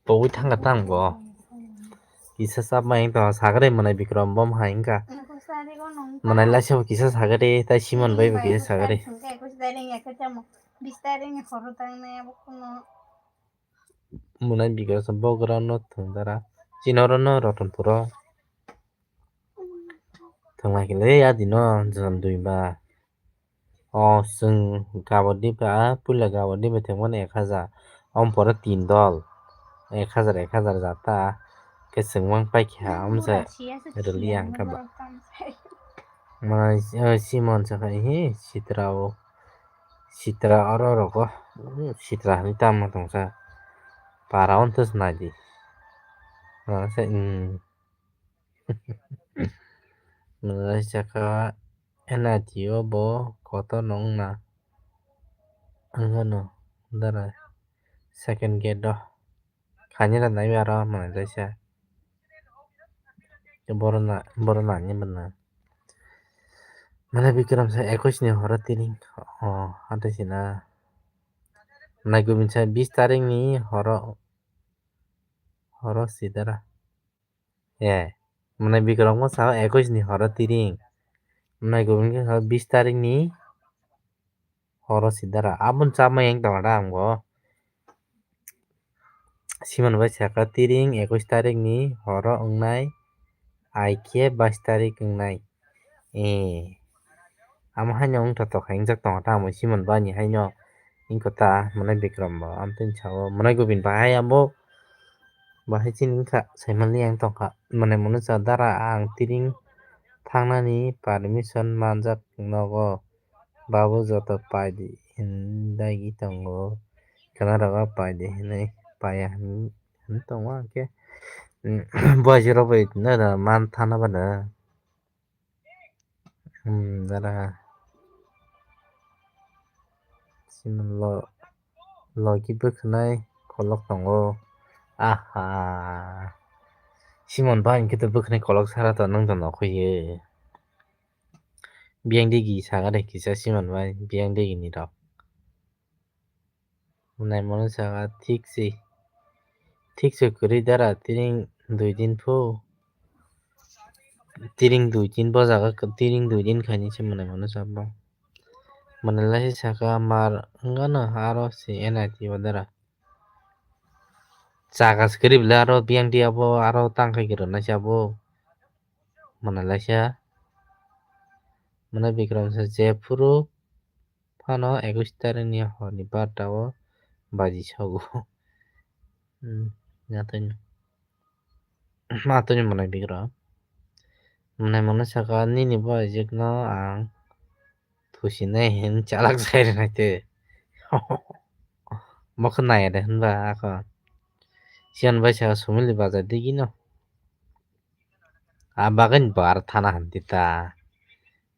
Togwi thangkha tang bo. Kisa chapmai wngkha sagri mwnai bikrom bom hai wngkha. Mwnai laisa bo kisa sagri tai Simon bai bo kisa sagri. Mwnai bikrom se bogra no thwng dara. Chini oro no Rotonpuro. Thwngna khe le ya dino jora dui ba. O chwng gabodi ba puila gabodi bai thwngmani ek hajar. Omo pore tin dol. Ek hajar ek hajar jata. Khe chwng mang paikha omo se rwliya hwnkhe ba. Mwnai, eh, Simon sakha hi sitra o. Sitra oro rogo. Sitra hinwi tamo tongsa. Para on tus naidi. Mwnai se, hmm. Mwnai saka N I T o bo kotor no wngna wngmano dara second gate o khaina naiwi aro mwnai kaisa borok na borok nani mwnai mwnai bikram sa ekush ni horo tini o hata sina naikolwi sa bis tarik ni horo horo sidara. Eh, mwnai bikram wngkha sao ekush ni horo tiring. Mwnai kubun khe sao bis tarik ni horo sidara. Aboni chamai wng tongda ang bo. Simon bai saka, "Tiring ekush tarik ni horo wngnai, ai khe bais tarik wngnai." Eh, amo haino wngthotok hai wngjak tongo ta, amo Simon bai ni haino wngkha ta, mwnai Bikram bo amtwini sao, mwnai Gobin bahai abo bahai chini wngkha, saimanliya wng tongkha, mwnai mwnwi sa, "Dara, ang Tiring thangnani permission manjak nogo, babu joto pai di hindagi tongo, khwnarogo pai di hinwi paiya hinwi tongo, hwnkhe, mm, boys rok bai no da man thana bana." Hmm, dara. Simon lo, logi bwkhwnai kolok tongo. Aha. Simon ba hinkhe to bwkhwnai kolok sara to nwng to nokhoye. Biyang digi saga de kisa Simon bai, biyang digi ni rok. Mwnai mwnwi saka, "Thik se, thik se kwrwi dara, Tiring dui din phu, Tiring dui din bo jaga, Tiring dui din khaini se mwnai mwnwi sabo." Mwnai lai se saka, "Mar wngano aro se N I T o dara." Chaka se kwrwi bwle aro biyang di abo aro tang khai kwrwi nai se abo. Mwnai lai se, mwnai Bikram se, "Jephuru phano ekush tarik ni hor ni barta o baji sogo." Hmm, ya to ni. Ma to ni mwnai Bikram. Mwnai mwnwi saka, "Nini bo ajik no ang thusinai hin chalak sai rwnai te." Bo khe nai de hinba ako. Siyan bai saka, "Sumili bazar digi no." A bagani bar thana hamti ta.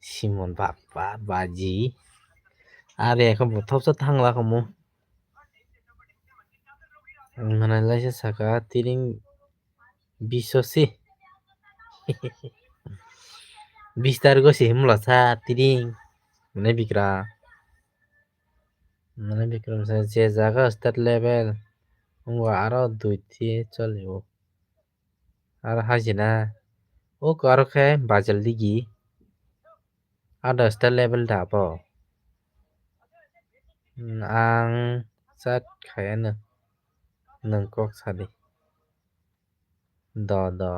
Simon baba baji. Are ekho bo thopsa thangla kamo. Mwnai lai se saka, "Tiring biso si." Bis tarik o si himla sa Tiring. Mwnai Bikram. Mwnai Bikram sa, "Je jaga state level. Wngwa aro dui ti choli o." Aro hajina. O aro khe bajal digi. Ado state level da bo. Hmm, ang chat khayano. Nwng kok sadi. Do, do.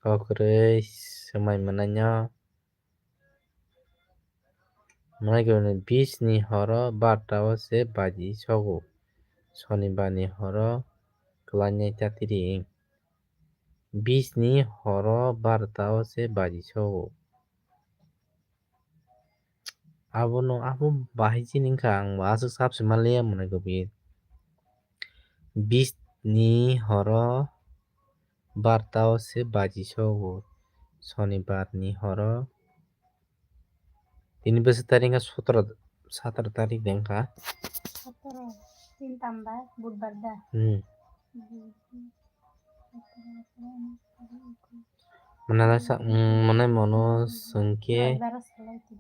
Kok kwrwi swmai mwnai no. Mwnai khe bis ni horo barta o se baji sogo. Sonibar ni horo kwlainai ta Tiring. Bis ni horo barta o se baji sogo. Abono, abo bahai chini wngkha, ang bo aswk sap se manliya mwnai khe bi. Bis ni horo barta o se baji sogo. Sonibar ni horo. Tini bwswk tarik wngkha sotoro, satro tarik de wngkha. Sotoro, tin tamba, budbar da. Hmm. Hmm. Mwnai lai sa, mm, mwnai mono swngkhe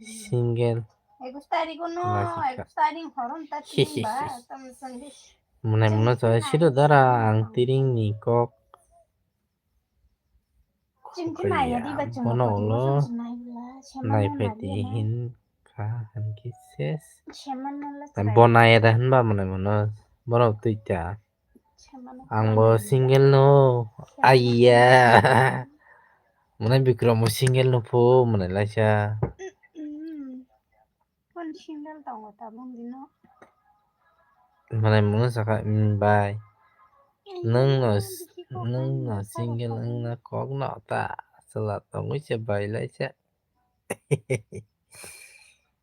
single. Ekus tarik no, ekus tarik horom ta. Mwnai mono sa siro dara ang Tiring ni kok. Bono ulo naiphai di hin kha hinkhe ses. Bo nai da hinba mwnai mono. Bono twi ta. Ang bo single no. Aiya. Mwnai Bikram bo single no phu mwnai laisa. Single tongo tabuk dino. Mwnai mwnwi saka, "Bai. Nwng no, nwng no single wngna kok no ta. Chwla tongwi se bai laisa."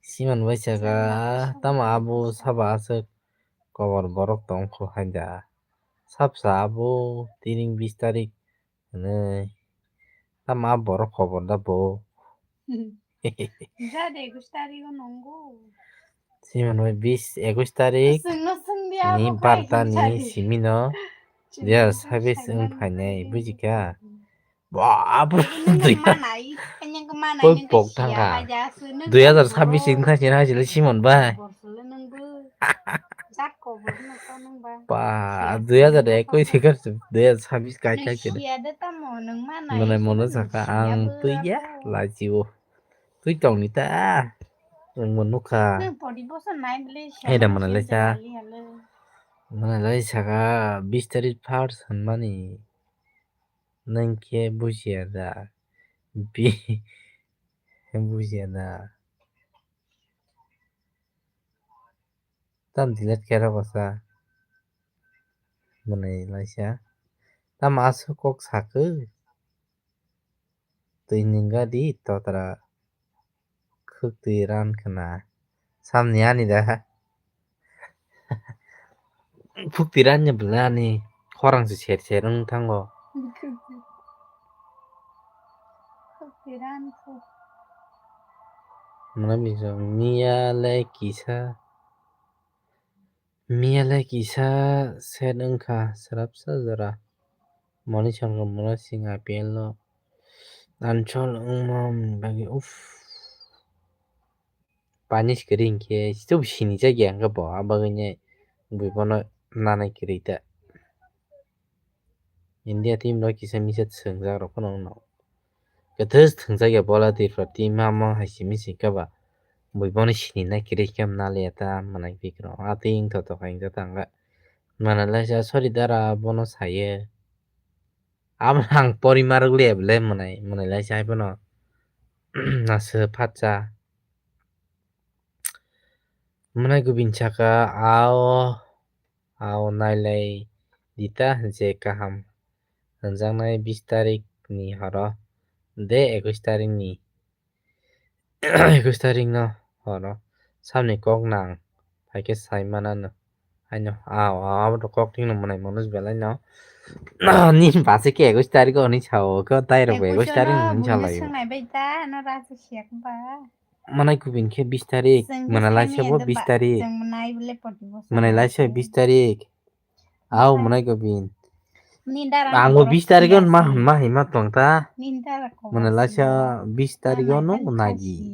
Simon bai saka, "Tamo abo saba aswk kobor borok tong kho hai da. Sapsa abo Tiring bis tarik hinwi. Tamo abo borok kobor da bo." Jade ekus tarik o nongo. Simon bai bis ekus tarik ni barta ni simi no dui hazar sabis wng phainai, bujikha? Ba, bro, dui hazar, koi pok thangkha. Dui hazar sabis wng kha sini hai sila Simon bai. Ba, dui hazar ekoi sikar dui hazar sabis kai kai kene. Mwnai mono saka ang twi ya laji o. Twi tong ni ta. Ang mo nukha. Hai da mwnai lai sa. Mwnai lai saka bis tarik first hwnmani nwng khe bujiya da? Bi-, bujiya da? Tam delete khe rw bwsa. Mwnai laisa. Tamo aswk kok sakhe? Twi ningga di totra khwk twi ran khna. Samni ani da. Khwk twi ran ni bwla ani khorang se ser ser wng thango. Khwk twi ran khwk. Mwnai miya le kisa. Miya le kisa set wngkha swrapsa jora. Moni Sangkar Mona Singh I P L no uninstall wngmani bagwi uff. Punish kwrwi hinkhe chwng sinijakya hinkhe bo, abagwino bui bono nanai kwrwi ta. India team rok kisa misa thwngjak rok phano wngno. Kwthwi thwngjak ya bola Tripura team mamang hai simi se kaba. Bui bono sini na kiri khe naliya ta mwnai bikro. A twi wngthotok hai wngkha ta wngkha. Mwnai laisa sorry dara bono saye. Amo ang pori marok le bole mwnai, mwnai laisa hai bono. Naso phatsa. Mwnai gubin saka ao. Ao nailai dita je kaham hwnjaknai bis tarik ni horo de ekush tarik ni ekush tarik no horo samni kok nang phaikhe sai manano haino ao ao abo kok thwngno mwnai manus belai no nini basi khe ekush tarik o hwnwi sao khe tai rok bo ekush tarik no hwnwi salaio. Mwnai kubin khe bis tarik, mwnai laisa bo bis tarik. Mwnai laisa bis tarik. Au mwnai kubin. Ang bo bis tarik o ma hwn ma hima tong ta. Mwnai laisa bis tarik o no nai di.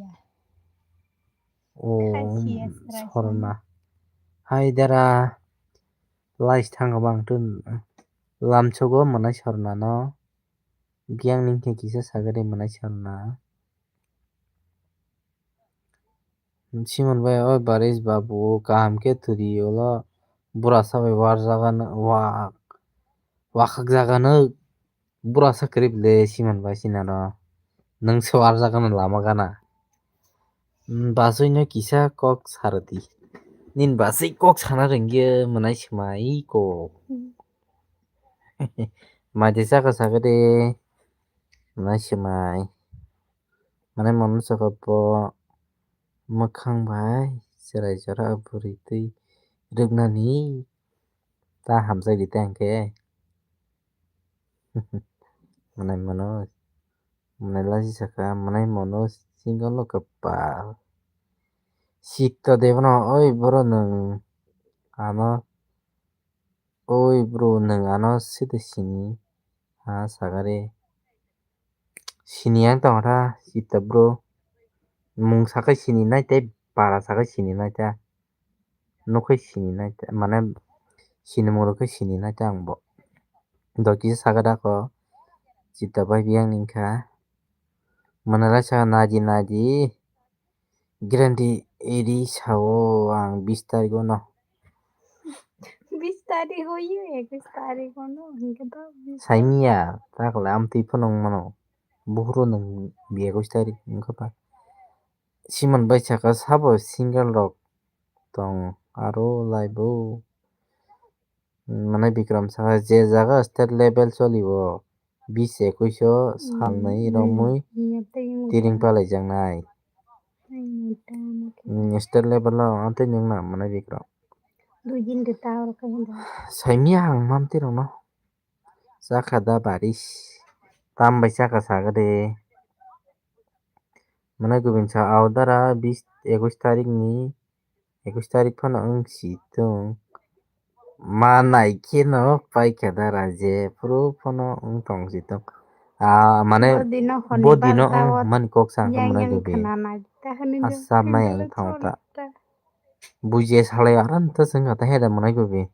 O sorna. Hai dara lais thango bang tun lamsogo mwnai sorna no. Giyang ning khe kisa sagari mwnai sorna. Simon bai, o Baris babu, kaham khe thwdi, ulo burasa bai warjagano, wa-, wakhakjagano, burasa kwrwi le Simon bai sinaro, nwng se warjagano lama gana. Basui no kisa kok sarwdi, nini basui kok sana rwngya mwnai swmai kok. Maidi chakha sakhe de, mwnai swmai. Mane mano saka bo mwkhang bai chwrai jora bwrwi twi rwknani ta hamjak di tei hwnkhe. Mwnai mano, mwnai lachi saka, mwnai mano single no kwpal. Sitto debono, oi boro nwng ano Oi bro, nwng ano side sini ha sagari. Sini ang tong kha sita bro. Mung sakai sini nai tei para sakai sini nai ta. Nukhai sini nai ta, mane sini muru khe sini nai ta ang bo. Doki saga dako sita bai biyang ningkha. Mwnai lai sa naidi naidi. Grandi eri sao ang bis tarik o no. Bis tarik o ye, ekush tarik o no, hingke to bis. Saimiya, takle amtwi phano wng mano. Buhuru nwng bi ekush tarik wngkha ta. Simon bai saka sabo single rok tong aro live o. Mane Bikram saka je jaga state level choli o. Bis ekuish o salnwi romwi tiring palaijaknai. State level o amtwi nwng na mwnai Bikram. Saimya ang mamtwi rokno. Chakha da baris. Tam bai chakha sagade. Mwnai gubin sa aodara bis ekuish tarik ni. Ekush tarik phano wng si tong. Ma nai kheno paikha da raje phuru phano wng tong si tong. Ah, mane bo dino wng mani kok sa wngkha mwnai gubin. Asa mai ang thang ta. Buji salai aram ta swngkha ta heda mwnai gubin.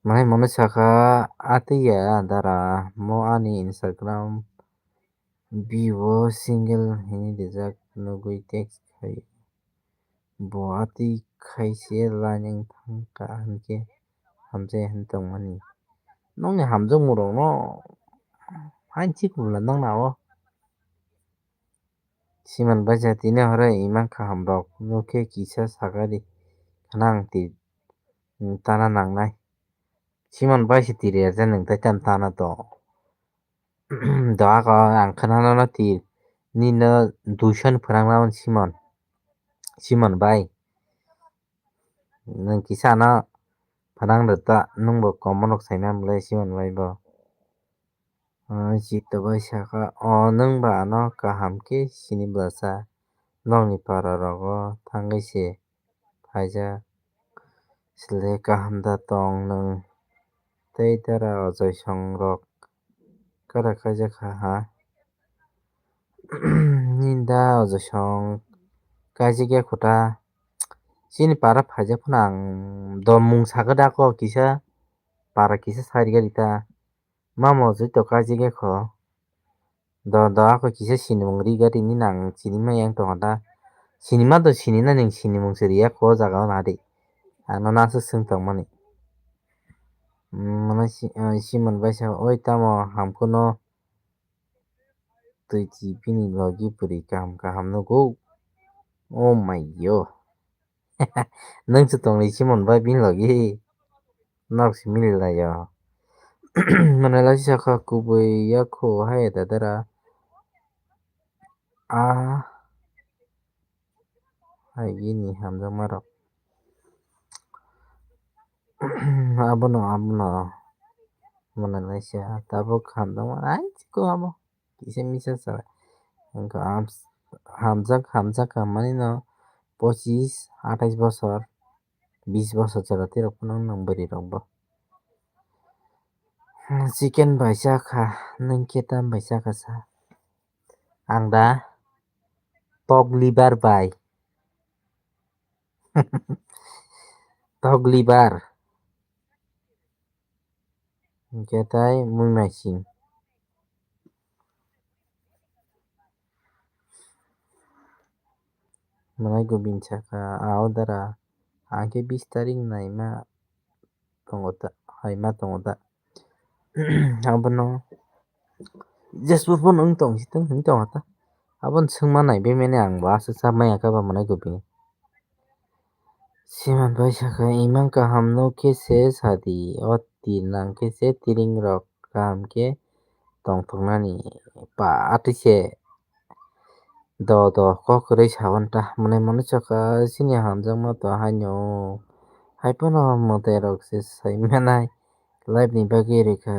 Mane mano saka atiya dara mo ani Instagram bio single hini rijak nugui text khai. Bo atwi khai se laineng thang kha hinkhe hamjai hinwi tongmani. Nokni hamjakmung rokno hain chikula nokna o. Siman baisa tini horo imang kaham rok nukhe kisa sakari khna ang twi tana nangnai. Siman baisa twi rerjak nwng tei tam tana to. Doa ko ang khna nono twi nino duiso ni phwrang na Siman. Siman bai. Nwng kisa ano phwrang rwta nwngbo komo rok saimano le Siman bai bo. Chito bai saka o nwng ba ano kaham khe sini bwsa nokni para rogo thangwi se phaijak sle kaham da tong nwng tei dara ojoisong rok kara khaijak kha ha. Ninda ojoisong kaijak ya khuta. Chini para phaijak phano ang do mung sakha da kho kisa para kisa sari gari ta. Mamo joi to kaijak ya kho. Do do ako kisa sinimung ri gari ni nang sinima yang tongo da. Sinima do sinina ning sinimung se riya kho jaga o nadi. Ano nasu sung tongmani. Mano si mano baisa oi tamo hamkhuno. Twi chi bini logi puri kaham kaham nugo. Oh my yo. Nang se tongli Simon bai bini logi. Nok si mili layo. Mane lasi saka kubui yakho hai dadara. Ah. Hai gini hamjakma rok. Abono abono. Mane laisa tabuk hamjakma ai chiko abo. Kisa misa sa. Hamjak hamjak hamani no pochis atais bosor bis bosor jora tirok phano nang bwrwi rok bo. Chicken bai chakha nwng khe tam bai chakha sa. Ang da tok liver bai. Tok liver. Hwnkhe tai mui naising. Mwnai gubin sakha, a order a, ang khe bis tarik naima tongo ta, haima tongo ta. Abono jeswk phano wng tong si tong hinwi tong kha ta. Abono swngma nai bemene ang bo aswk cha maya khe ba mwnai gubin. Siman bai sakha, imang kaham no khe se sadi, o tin nang khe se tiring rok kaham khe tongthoknani pa atwi se. Do do kok kwrwi sabon ta mwnai mwnwi chokha chini hamjakma to haino hai phano mwtai rok se sai manai life ni bagwi rwkha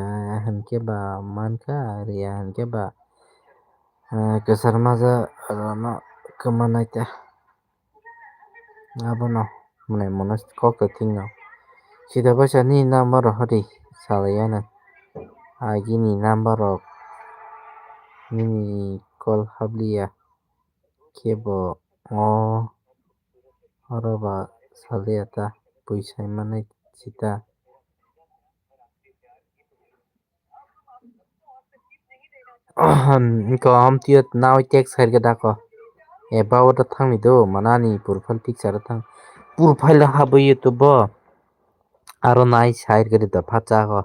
hinkhe ba mankha riya hinkhe ba kwchar maja rwno kwma nai ta. Abono mwnai mwnwi kok kwthwino sida baisa nini number rok hadi salai anw agini number rok nini call habliya. Khe bo o oro ba saliya ta bui sai manai sita. Ko amtio nawi text khairkhe dako. Eba o da thangni do manani profile picture thang. Profile habwi YouTube bo. Aro nai side gari da phacha ko.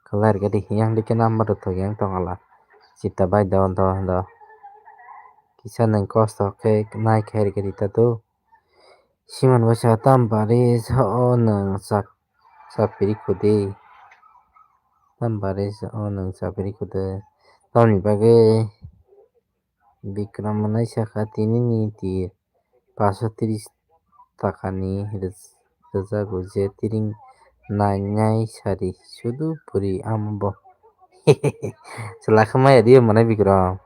Kwlai rwgadi hiyang dikhe number rwthok yang tongala. Sita bai do do do. Kisa nwng kosto khe nai khe rwgadi ta do. Siman bai sa tam bari sa o nwng chap chapiri khudi. Tam bari sa o nwng chapiri khudi. Tamni bagwi Bikram mwnai sakha tini ni tir. Paso tris takani rwjago je tiring nainai sari sudu puri amo bo. Chwla khe maya rio mwnai Bikram.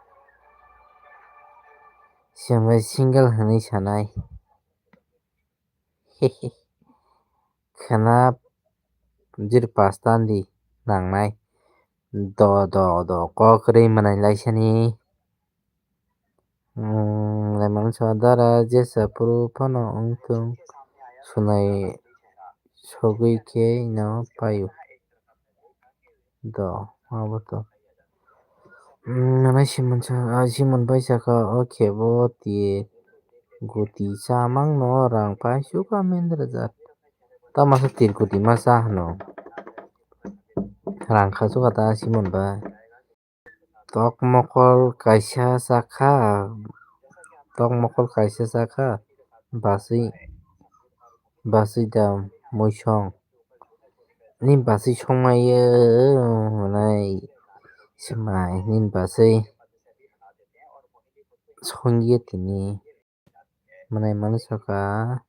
Siyang bai single hwnwi sanai. Khwna jir pastandi nangnai. Do do do kok kwrwi mwnai laisani. Lemon soda dara jesa phuru phano wngthung sunai sogwi khe no paio. Do abo to. Nana Simon sa, ah, Simon bai saka o khe bo ti Guti chamang no rang pai suka mendra jat. Tama sa tir guti ma sa hano. Rang kha suka ta Simon bai. Tok mokol kaisa sakha, tok mokol kaisa sakha, basui, basui da muisong. Ni basui songmaiyo, hwnai swmai, ni basui songye tini. Mwnai mano saka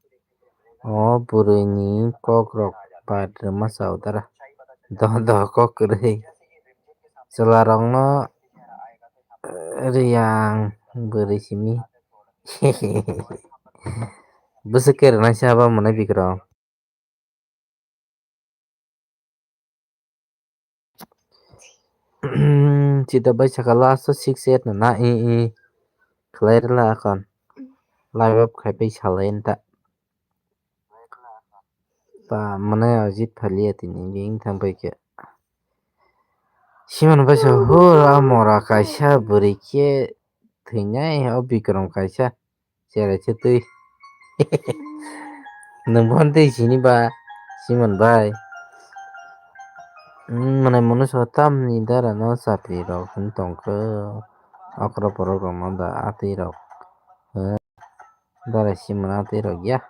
o bwrwi ni kok rok pai rwma sa o dara. Doh doh kok kwrwi. Chwla rok no riyang bwrwi simi. Bwswk khe rwnaisa abo mwnai bikro. Chita bai saka last o six eight no na i i khlai rwla akon live up khai pai salai ta. Pa mane ajit phalia tini bing thang pai khe. Simon bai sa hura mora kaisa bwrwi khe thwinai o bikrom kaisa. Cherai se twi. Nwng bohan twi sini ba Simon bai. Mwnai mwnwi so tamni dara no chapri rok wng tongkho. Okra borok rok no da atwi rok. Dara Simon atwi rok ya.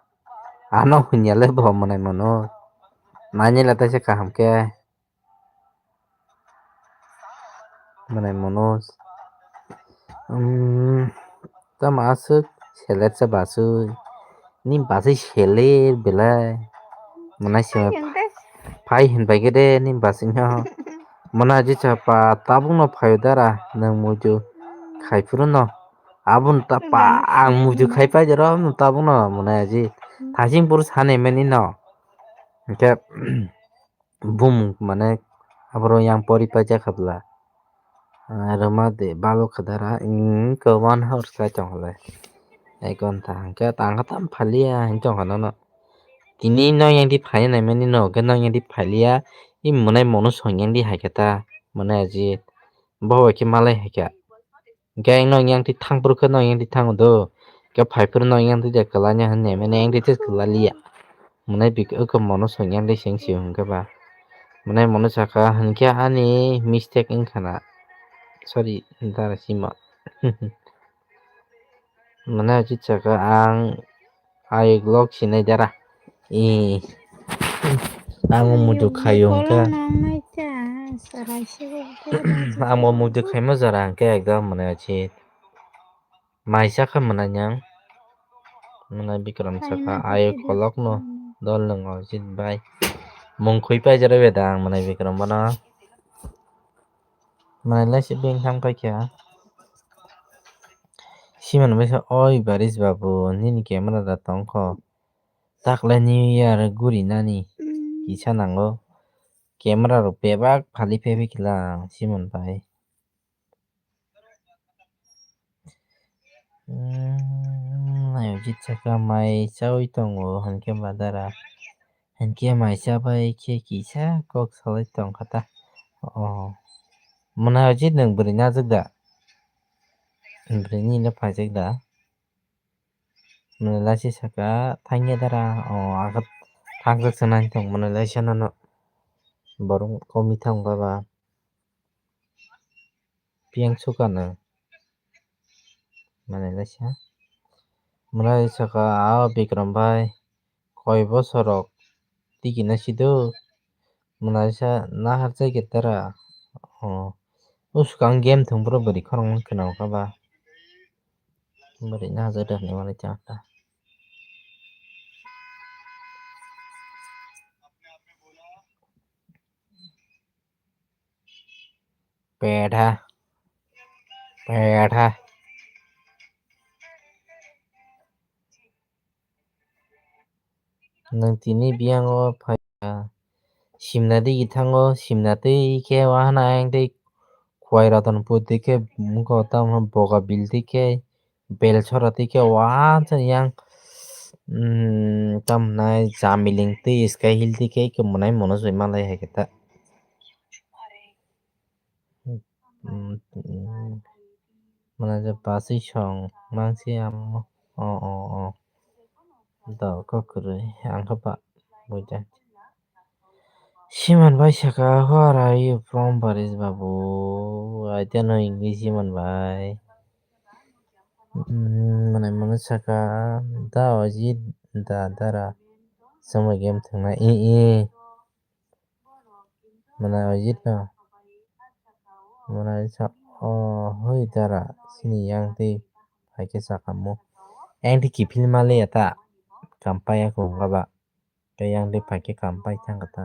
Ano hunya le bo mwnai mwnwi. Nani le taisa kaham khe. Mwnai mwnwi. Umm, tamo aswk seler se basui. Ni basui seler belai. Mwnai se phai hinbai khe de ni basui no. Mwnai je cha pa tabuk no phaio dara nwng muitu khai phuru no. Aboni ta pa ang muitu khai pai jora no tabuk no mwnai aji. Thasing phuru sani mani no. Hwnkhe bumung mane aboro yang pori paijak kha bwla. Ah, rwma de balo kha dara, hmm, khe one hour khe tong kha le. Ek ghonta hwnkhe tang kha tam phalia hinwi tong kha nono. Tini no yang di phai nai mani no, hwnkhe no yang di phalia, i mwnai mono song yang di hai khe ta, mwnai aji. Bo bai khe malai hai kha. Hwnkhe ang no yang di thang phuru khe no yang di thango do. Hwnkhe phai phuru no yang di de kwlanya hwnwi mani yang di tei kwlalia. Mwnai bik-, oko mono song yang di seng sio hwnkhe ba. Mwnai mono saka hwnkhe ani mistake wngkha na. Sorry, dara sima. Mwnai uchi saka ang ayuk lok sinai dara. Ee. Ang muitu khayo hwnkhe. Ang muitu khaima jora hwnkhe ekdom mwnai uchi. Maisa kha mwnai yang. Mwnai Bikram saka ayo kolok no dol nwngo jit bai. Mung khui pai jero beda ang mwnai Bikram bono. Mwnai lai se beng thang pai kha. Simon bai sa oi Baris babu nini camera da tong kho. Takle New Year guri nani kisa nango. Camera rok bebak phali phai phai khe lang Simon bai. Umm, ayuk jit saka mai chaui tongo, hinkhe madara. Hinkhe mai chabai khe kisa kok salai tongkha ta. Oh. Mwnai jit nwng bwrwi najak da? Bwrwi nini phaijak da? Mwnai laisi saka thangya dara. Oh, agak thangkrak sanai tong mwnai laisa nano. Borok komi thang baba. Piyang sukano. Mane laisa. Mwnai saka a Bikram bai koi bosorok tiki na sido. Mwnai sa nahar chai ke tara. Oh. Uskang game thung bro bari khorang khna ka ba. Bari nahar chai da ni mane cha ta. Petha. Petha. Nwng tini biyango phaikha. Simna digi thango, simna twi khe wahana ayang tei Khwai Ratanpur twi khe wngkha tamo Boga Bil twi khe Belsora twi khe wansha yang, mm, tamo hwnai Jamiling twi Sky Hill twi khe eke mwnai mono soi manlai hai khe ta. Mm, mm, mwnai je pasui song mangsi amo. Oh, oh, oh. Da, kok kwrwi. Ang khe ba buja. Siman bai saka, "Where are you from, Baris babu?" I don't know English, Siman bai. Hmm, mwnai mwnai saka, "Da Ajit, da dara, sama game thangna, i, i." Mwnai Ajit no. Mwnai sa, "Oh, hoi dara, sini yang tei hai khe saka mo." Yang tei kiphil mali ya ta, kam paiya ko hwnba ba. Tei yang tei phai khe kam pai thang kha ta.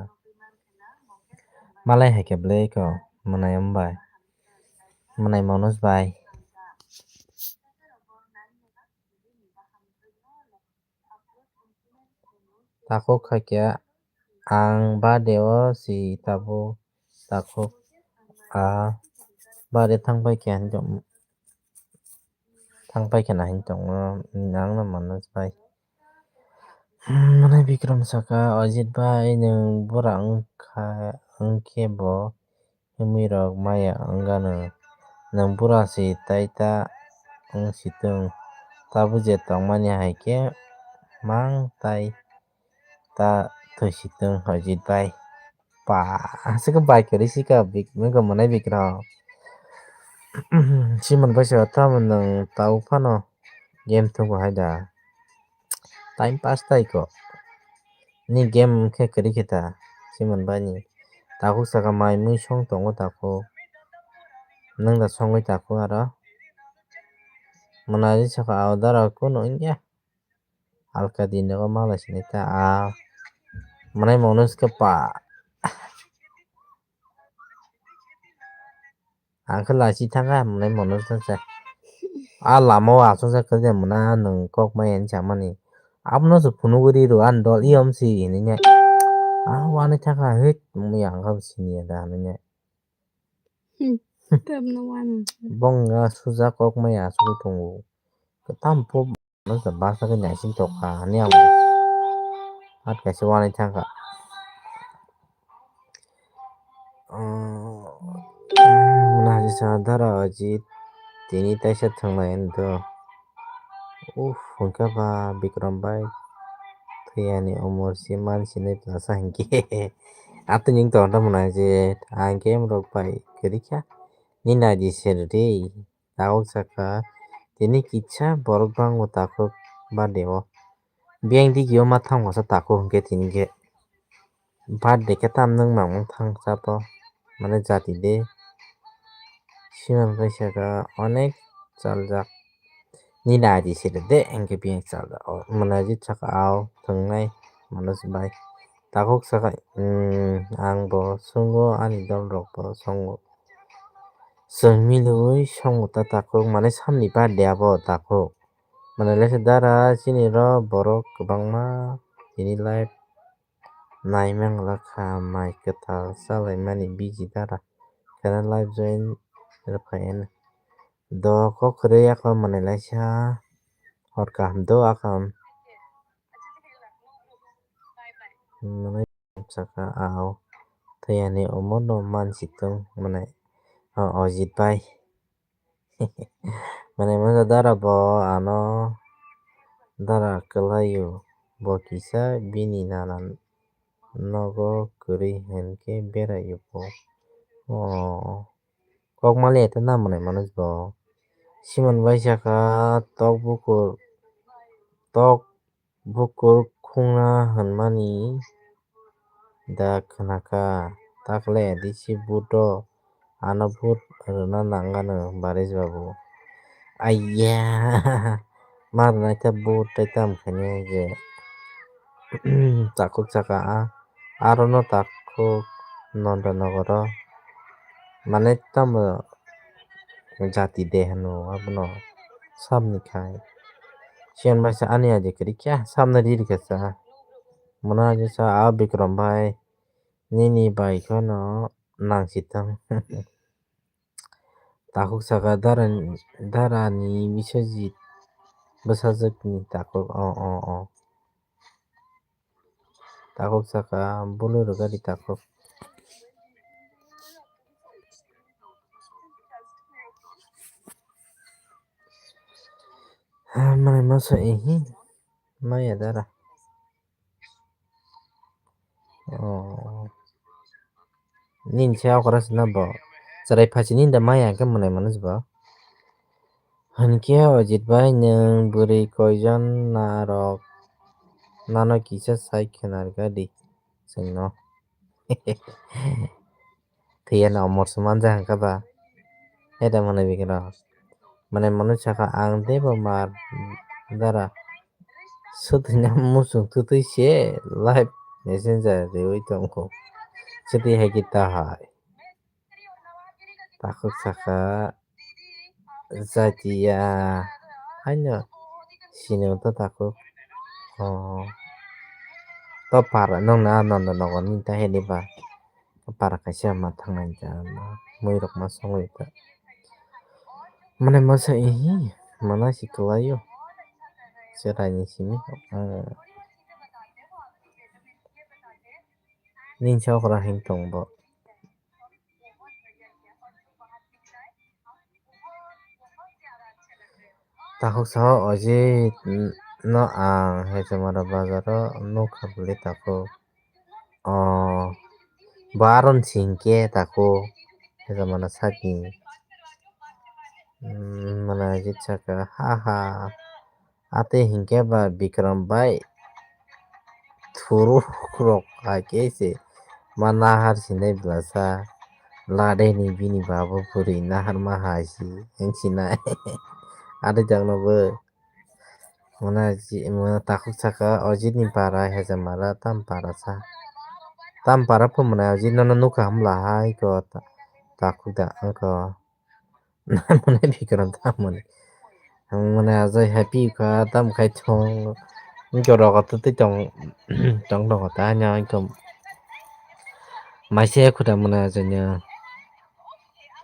Malai hai khe ble ko, mwnai wng bai. Mwnai Manoj bai. Takhuk hai khe ang birthday o si tabuk takhuk a birthday thang pai khe hinwi tong, thang pai khe na hinwi tongo nang no Manoj bai. Hmm, mwnai Bikram saka, "Ajit bai, nwng bura wngkha, wngkhe bo himwi rok maya wngano. Nwng bura si tai ta wng si tong. Tabuk je tongmani hai khe mang tai ta thwi si tong Ajit bai." Pa, aswk bai kwrwi si ka bik-, nokha mwnai Bikram. Siman bai saka, "Tamo nwng tabuk phano game thwngwi hai da? Time pass tai ko. Ni game khe kwrwi khe ta, Siman bai ni." Takhuk saka, "Mai mui song tongo takhuk. Nwng da songwi takhuk aro?" Mwnai saka, "Ao dara kunu wngya. Alka din nogo malai sinai ta a." Mwnai Manoj khe pa. Ang khe lachi thangkha, mwnai Manoj thangsa. A lama o achukjak khe de mwnai nwng kok maya hinwi samani. Abono se phunugwi rw ani dol i om si hinwi nai. A wanwi thangkha, hit, mui ang khe siniya da hinwi nai. Hmm, tabno wano. Bong a suja kok maya achugwi tongo. Kwtam pop. Masa basa khe naising tokha hinwi ang hat kaisa wanwi thangkha. Umm, najisa dara Ajit tini taisa thwnglai hinwi do. Uff, hwnkhe ba Bikram bai thwiyani umor si mansinai plasa hinkhe. Atwini wng tongtha mwnai je ang game rok bai kwrwikha. Nini naidi se rwdi. Takhuk saka, tini kisa borok bangma takhuk birthday o. Biyang digi o ma thang masa takhuk hinkhe tini khe. Birthday khe tam nwng mang thang chato. Mane jati de. Siman bai saka onek chaljak. Nini naidi se de hinkhe biyang chaljak. O mwnai Ajit saka ao thwngnai Manoj bai. Takhuk saka, "Umm, ang bo songo ani dol rok bo songo." Chwng milwi songo ta takhuk, mane samni birthday abo takhuk. Mane lekha dara chini ro borok kwbangma tini live naimang lakha, mai kwtal chalaimani busy dara. Khe live join rwphai hino. Do kok kwrwi yakho mane laisa hor kaham do akham. Mane saka ao thwiyani omono mansi tong mane o Ajit bai. Mane mane dara bo ano dara kwlaio, bo kisa bini nana nogo kwrwi hinkhe beraio bo. O kok mali eto na mwnai Manoj bo. Siman bai saka tok bukur, tok bukur khungna hwnmani da khwnakha, takle D C vote o ano vote rwna nangano Baris babu. Aiya, ma rwnaikhe vote tei tamo khainai je takhuk saka a, arono takhuk Nanda Nogoro mane tamo jati de hwno abono sabni khai. Siyan bai sa ani aji kwrwi kya sabna riri kha sa. Mona aji sa a Bikram bai nini bai kheno nang sitang. Takhuk saka dara ni, dara ni bisajit bwsajwk ni takhuk o o o. Takhuk saka Bolero gari takhuk. Ah, mane masa ihi. Maya dara. Oh. Nin se okra sina bo. Chwrai phachi nin da maya ke mane manu ba. Hankhe Ojit bai nwng bwrwi koijon narok nano kisa sai khwnarga di chwngno. Thwiya na omor se manja hwnkha ba. Heda mane bikra. Mane manu saka ang de bo mar dara. Sutwina muchung twtwi se live messenger riwi tongkho. Sutwi hai khe tahai. Takhuk saka jatiya haino sini to takhuk. Oh. To par nong na nondo nogo ni ta hedi ba. Para kaisa ma thangnai ta, muirok ma songwi ta. Mane masa ihi, mana si kwlaio. Chwraini simi, ah. Nin sa okra hing tong bo. Takhuk sao Ojit no ang Hejamara bazaro nukha bwlwi takhuk. O, bo aron si hinkhe takhuk Hejamara sakni. Mane Ojit saka, ha ha. Atwi hinkhe ba Bikram bai thuruk rok hai khe se ma nahar sinai bwlasa ladeni bini babo bwrwi nahar ma hai si wng sinai. Atwi jagno bo mane ji-, mane takhuk saka Ojit ni para Hejamara tam para sa. Tam para pho mane Ojit nono nukha hamla hai ko ta-, takhuk da wngkho. Mane Bikram tamoni. Ang mane ajai happy kha tam khai thong. Wngkhe rogo twtwi tong, tong rogo ta anya wngkhe. Maise khuda mane ajai nya.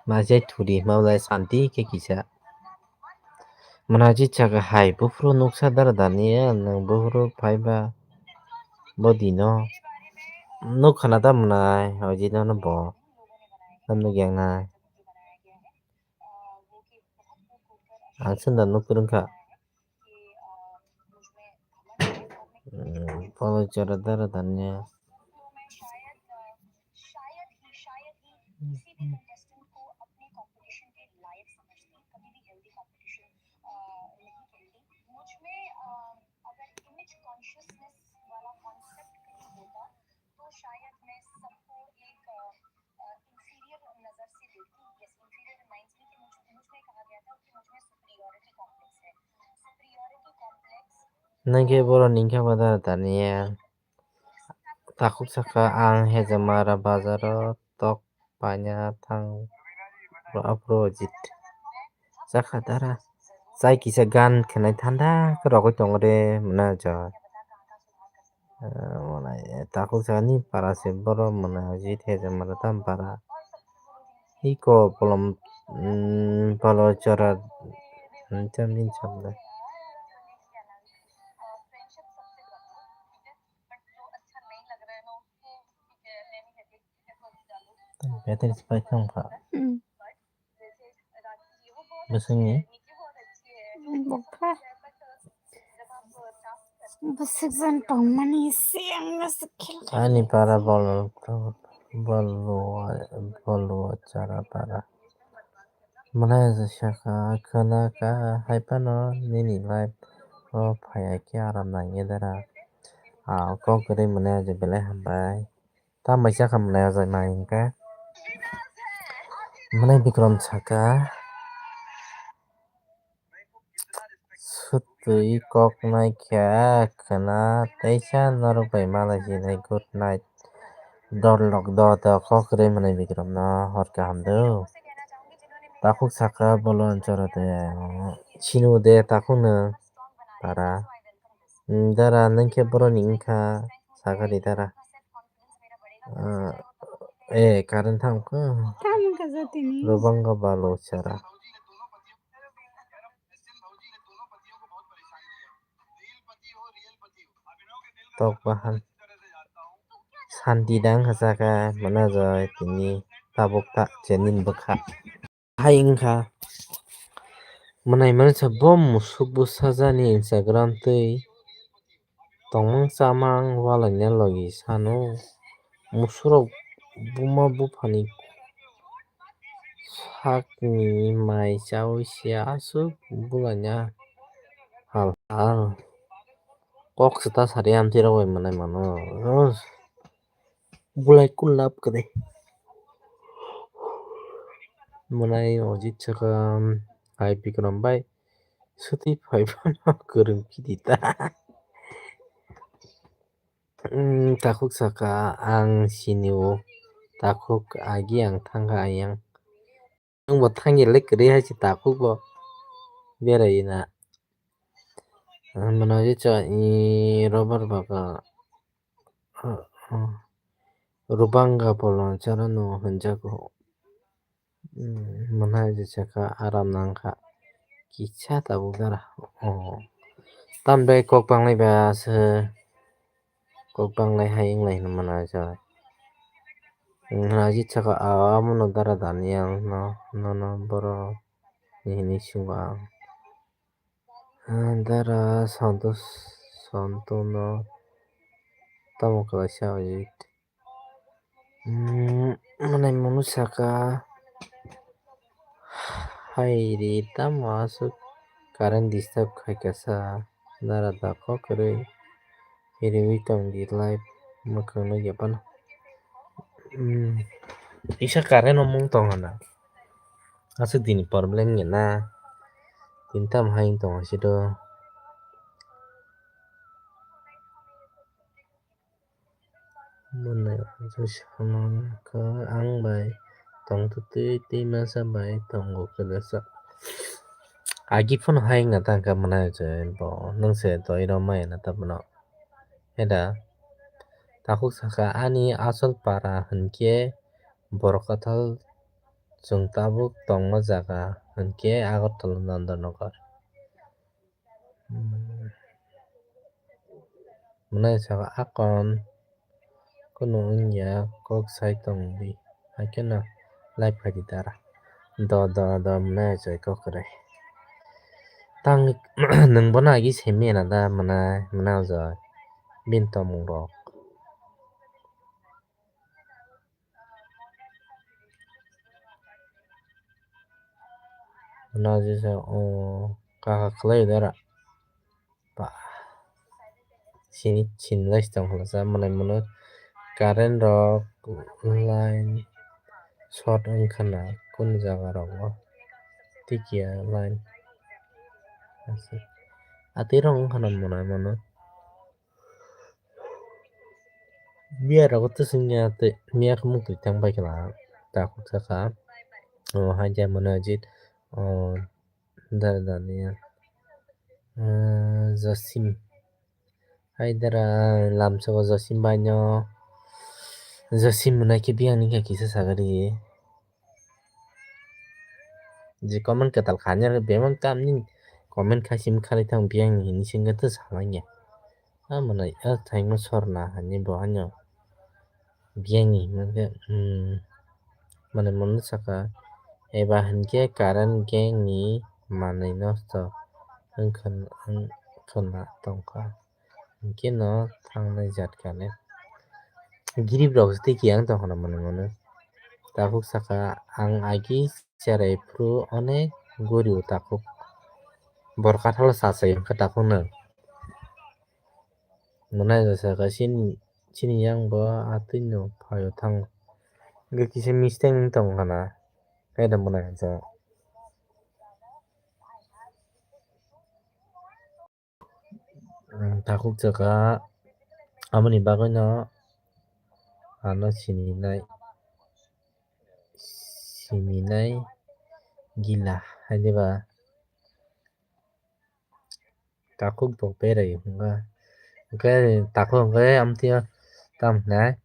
Maise thudi ma lai santi khe kisa. Mane ajai chaka hai buphuru nuksa dara dani ya nang buphuru phaiba. Bo dino. Nuk khana ta mwnai, ojino no bo. Tam nuk yang nai. Ang senda nuk kwrwng kha. Hmm, polo chora dara danya. Nangkhe borok ningkha ba da taniya. Takhuk saka ang Hejamara bazaro tok paina thang ro aphuru Ojit. Chakha dara. Chai kisa gan khenai thanda khe rogwi tongre mwnai ja. Takhuk sani para se borok mwnai Ojit Hejamara tam para. Iko polom, mm, polo chora, mm, cham din cham da. Better spy kang kha. Hmm. Bwswngni? Bwkha. Bwswk jan tongmani se ang se khel. Ani para bol, bol, bol, bol, chara para. Mwnai saka khwna kha hai phano nini life o phaiya khe aram nangya dara. Ah, kok kwrwi mwnai je belai hambai. Tambai chakha mwnai ajai mai hwnkhe. Mwnai Bikram saka. Sutwi kok naikha khwna teisa norok bai malai sinai good night. Dorlok do do kok kwrwi mwnai Bikram no hor kaham do. Takhuk saka bolon chora de sinu de takhuk no para. Dara nangkhe boroni wngkha sakari dara. Ah, eh, current thang kha. Thang kha jatini. Rubanga balo chara. Tok bahan. Santi dang kha saka mana jai tini tabuk ta chenin bwkha. Hai wngkha. Mwnai mwnai sa bo musuk bwsajani Instagram twi tongmang chamang walaina logi sano. Musurok buma buphani sakni mai chaui se aswk bulaina hal hal. Kok se ta sari amtwi rok bai mwnai mano. Bulai kun lab kwrwi. Mwnai Ojit saka hai Bikram bai swtwi phai phano kwrwng phidi ta. Takhuk saka ang sini o, takhuk agi ang thangkha ayang. Nwng bo thangya le kwrwi hai se takhuk bo berai na. Mwnai Ojit saka i robar baka. Rubanga bolong chara no hwnjago. Mwnai Ojit saka aram nangkha. Kisa tabuk dara. Tambai kok banglai ba se. Kok banglai hai wnglai hwnwi mwnai Ojit saka. Mwnai Ojit saka awa muno dara Daniel no nono borok ni hinwi swngo ang. Dara Santosh Santono tamo kwlaisa Ojit. Mwnai mwnwi saka hai ri tamo aswk current disturb khaikha sa dara da kok kwrwi riwi tongdi live mwkhang nukya phano. Kisa current no mung tong hana. Aswk dini problem ya na. Tini tamo hai tong sito. Mwnai Ojit saka ang bai tong twtwi tei masa bai tongo kwlasa. Agi phano hai wngna tangkha Mwnai Ojit bo nwng se doi rw maya na tabno. Heda takhuk saka ani asol para hwnkhe Borkathal chwng tabuk tongma jaga hwnkhe Agartala Nandanagar. Mwnai saka akon kunu wngya kok sai tongdi haikhe no live khaidi dara. Do do do mwnai achai kok kwrwi. Tang nwng bono agi simi na da mwnai mwnai Ojit bini tongmung rok. Mwnai Ojit saka o kaka kwlai dara. Ba. Sini sini lai tong kha sa mwnai mwnwi current rok line short wngkha na kunu jaga rogo. Tikya line. Atwi rok wngkha na mwnai mwnwi. Biya rogo tei singya tei miya khe muktwi tang bai khna takhuk saka. O hai jai mwnwi Ojit. O Dara Daniel. Jasim. Hai dara lamsogo Jasim baino. Jasim mwnai khe biyang ni khe kisa sagari. Je comment kwtal kanya bemang kam ni comment khasim khalai thang biyang ni hini singga to salangya. A mwnai a thaima sorna hani bo hanya. Biyang ni himkhe, mane mwnwi saka, eba hinkhe current gang ni manwi nosto wngkhwna tongkha, hinkhe no thangnai jat kale. Girip rok se tei kiyang tongkha na mwnwi mwnwi. Takhuk saka ang agi cherai phuru onek gori o takhuk. Borkathalo sachai wngkha takhuk no. Mwnai saka chini yang bo atwi no phaio thango. Hwnkhe kisa mistake wng tong kha na. Khe da mwnai hwnsa. Takhuk saka aboni bagwi no ano sininai sininai gila hai diba. Takhuk bo berai hwnba. Hwnkhe takhuk hwnkhe amtwio tamo hinai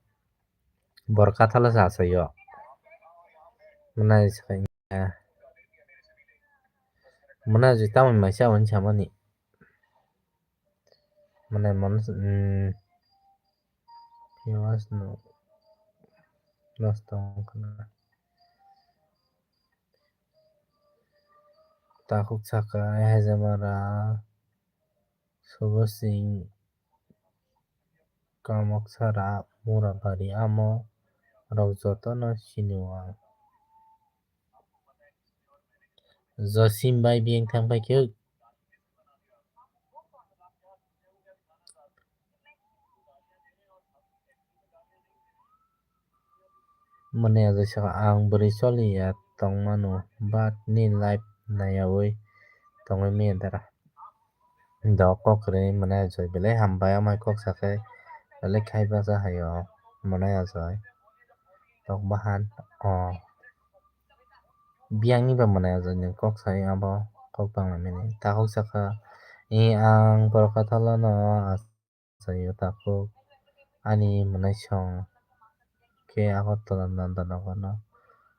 borok kathalo se achaio. Mwnai swkang ya. Mwnai jwi tamoni maisa hwnwi samani. Mwnai mano viewers no nosto wngkha na. Takhuk saka Hejamara, Subosing, Kamoksara, Murabari, amo rok jotono sinio ang. Josim bai biyang thang pai khe. Mane ajai saka ang bwrwi choli ya tong mano, but ni live naiyawi tongwi manya dara. Do kok kwrwi mane ajai belai hambai amai kok sakhe belai khai baja haio mane ajai. Tok bahan o biyangni ba mane ajai ni kok sai abo kok tangmani takhuk saka i ang borok kathalo no achaio takhuk ani mwnaisong khe Agartala Nandanagar no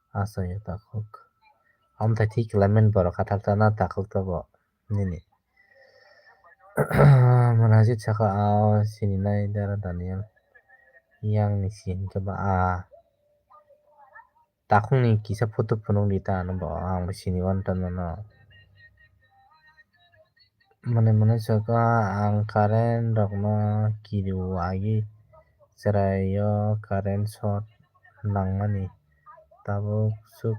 achaio takhuk. Amthai thik khlaiman borok kathal tana takhuk tabo nini. Mwnajit saka a sininai dara Daniel yang ni si hinkhe ba a takhukni kisa photo phunukdi ta ano bo ang bo sini wan tongmano. Mane mane saka ang current rokno kirio agi chwraio current short nangmani tabuk suk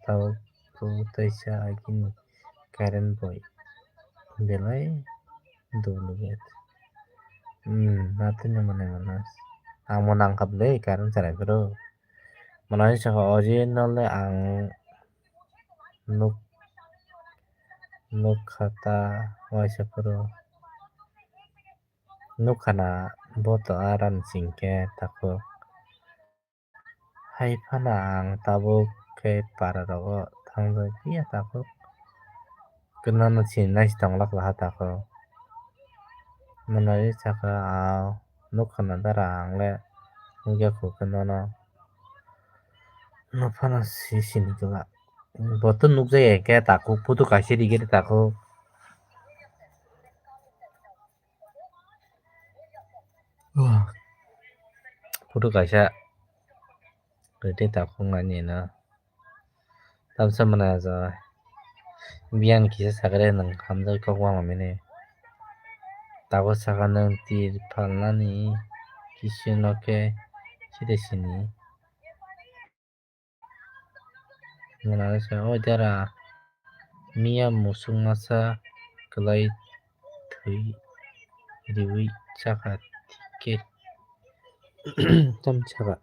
tabuk taisa agini current boi belai duplicate. Hmm, natino mane mane ang mo nangkha bwle current chwrai phuru. Mwnai saka original le ang nuk nuk khata waisa phuru nuk khana boto aran singke tako. Hai phano ang tabuk khe para rogo thangjak ya tako. Khe nono sini nai si tong lak laha tako. Mwnai saka a nuk khana dara ang le nukya kho khe nono. No phano si sini kla. Boto nukjak ya khe tako photo kaisa rikhe tako. Photo kaisa rite takhuk nani no. Tamsa mana aja. Biyang kisa sakre nang hamjak kok wama mini. Tago saka nang tir phalnani kisi no khe side sini. Mwnai sa o dara miya musuk masa kwlai thwi riwi chakha thik khe tam chakha.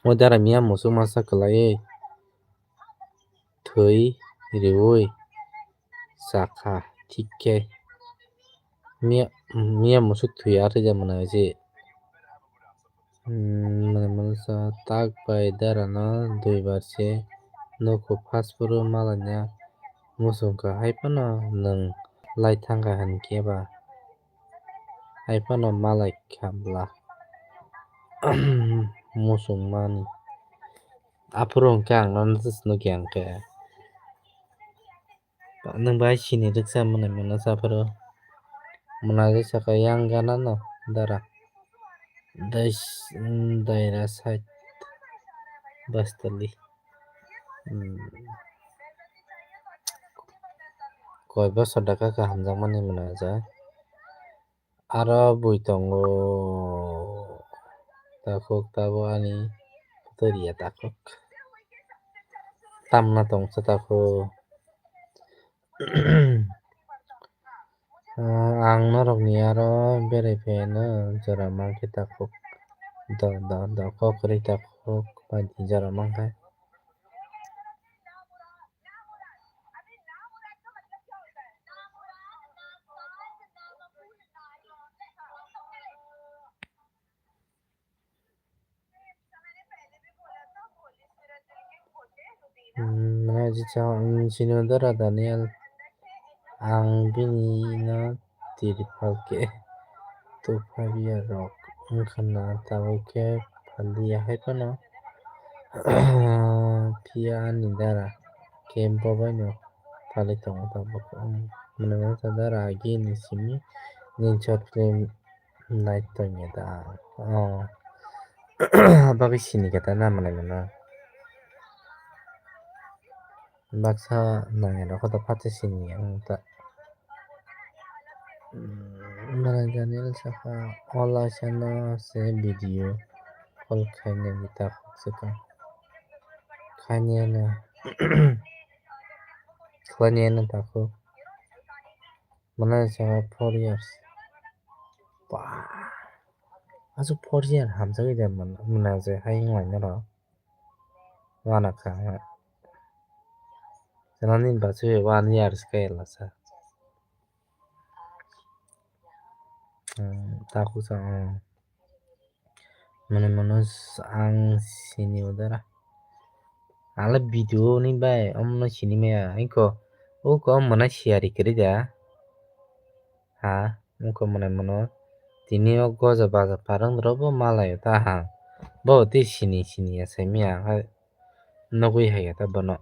O dara miya musuk masa kwlai thwi riwi chakha thik khe miya, miya musuk thwi ar rwjak mwnai se. Hmm, mwnai mwnsa tak bai dara no dui bar se nukkhu phas phuru malaina muchung kha, hai phano nwng lai thang kha hinkhe ba hai phano malai kha bwla muchung mani. Aphuru hinkhe ang nono just nukya hinkhe. Nwng bai sini rwksa mwnai mwnai sa phuru. Mwnai rwksa kha yang gana no dara. Dais, mm, daira side bastali. Mm. Koi bosor da kha kha hamjakmani mwnai ja. Aro bui tongo. Takhuk tabo ani photo riya takhuk. Tamna tongsa takhuk. Ah, ang norokni aro berai phaino jora mankhe takhuk. Do, do, do, kok kwrwi takhuk, bai di jora mankhe. Hmm, mane je cha, hmm, sini dara Daniel, ang bini no tirpal khe tubphabiya rok wngkha na, tabuk khe phaldiya hai phano, phiya ani dara khe bo bai no phalwi tongo tabuk. Hmm, mane mane ta dara agi ni simi nini short film nai tongya da. Oh. Bagwi sini khe ta na mwnai mano. Baksa nai rok khe to phatsa sini ang ta. Manager ni saka o laisa no se video call khainani takhuk se ka. Khainani, khlainani takhuk. Manager saka four years. Ba. Aswk four year hamjagwi de manager hai wnglainai rok. Wana kha. Chwla nini bachwi one year se kaya lasa. Hmm, takhuk sa, hmm. Mane mano s-, ang sini udara. Ala video ni bai, omno sini maya. Iko, uko mona siari kiri da. Ha, uko mane mano. Tini o goja baja parang robo malayo ta ha. Bo ti sini sini ya sai maya. Nogwi hai ya ta bono.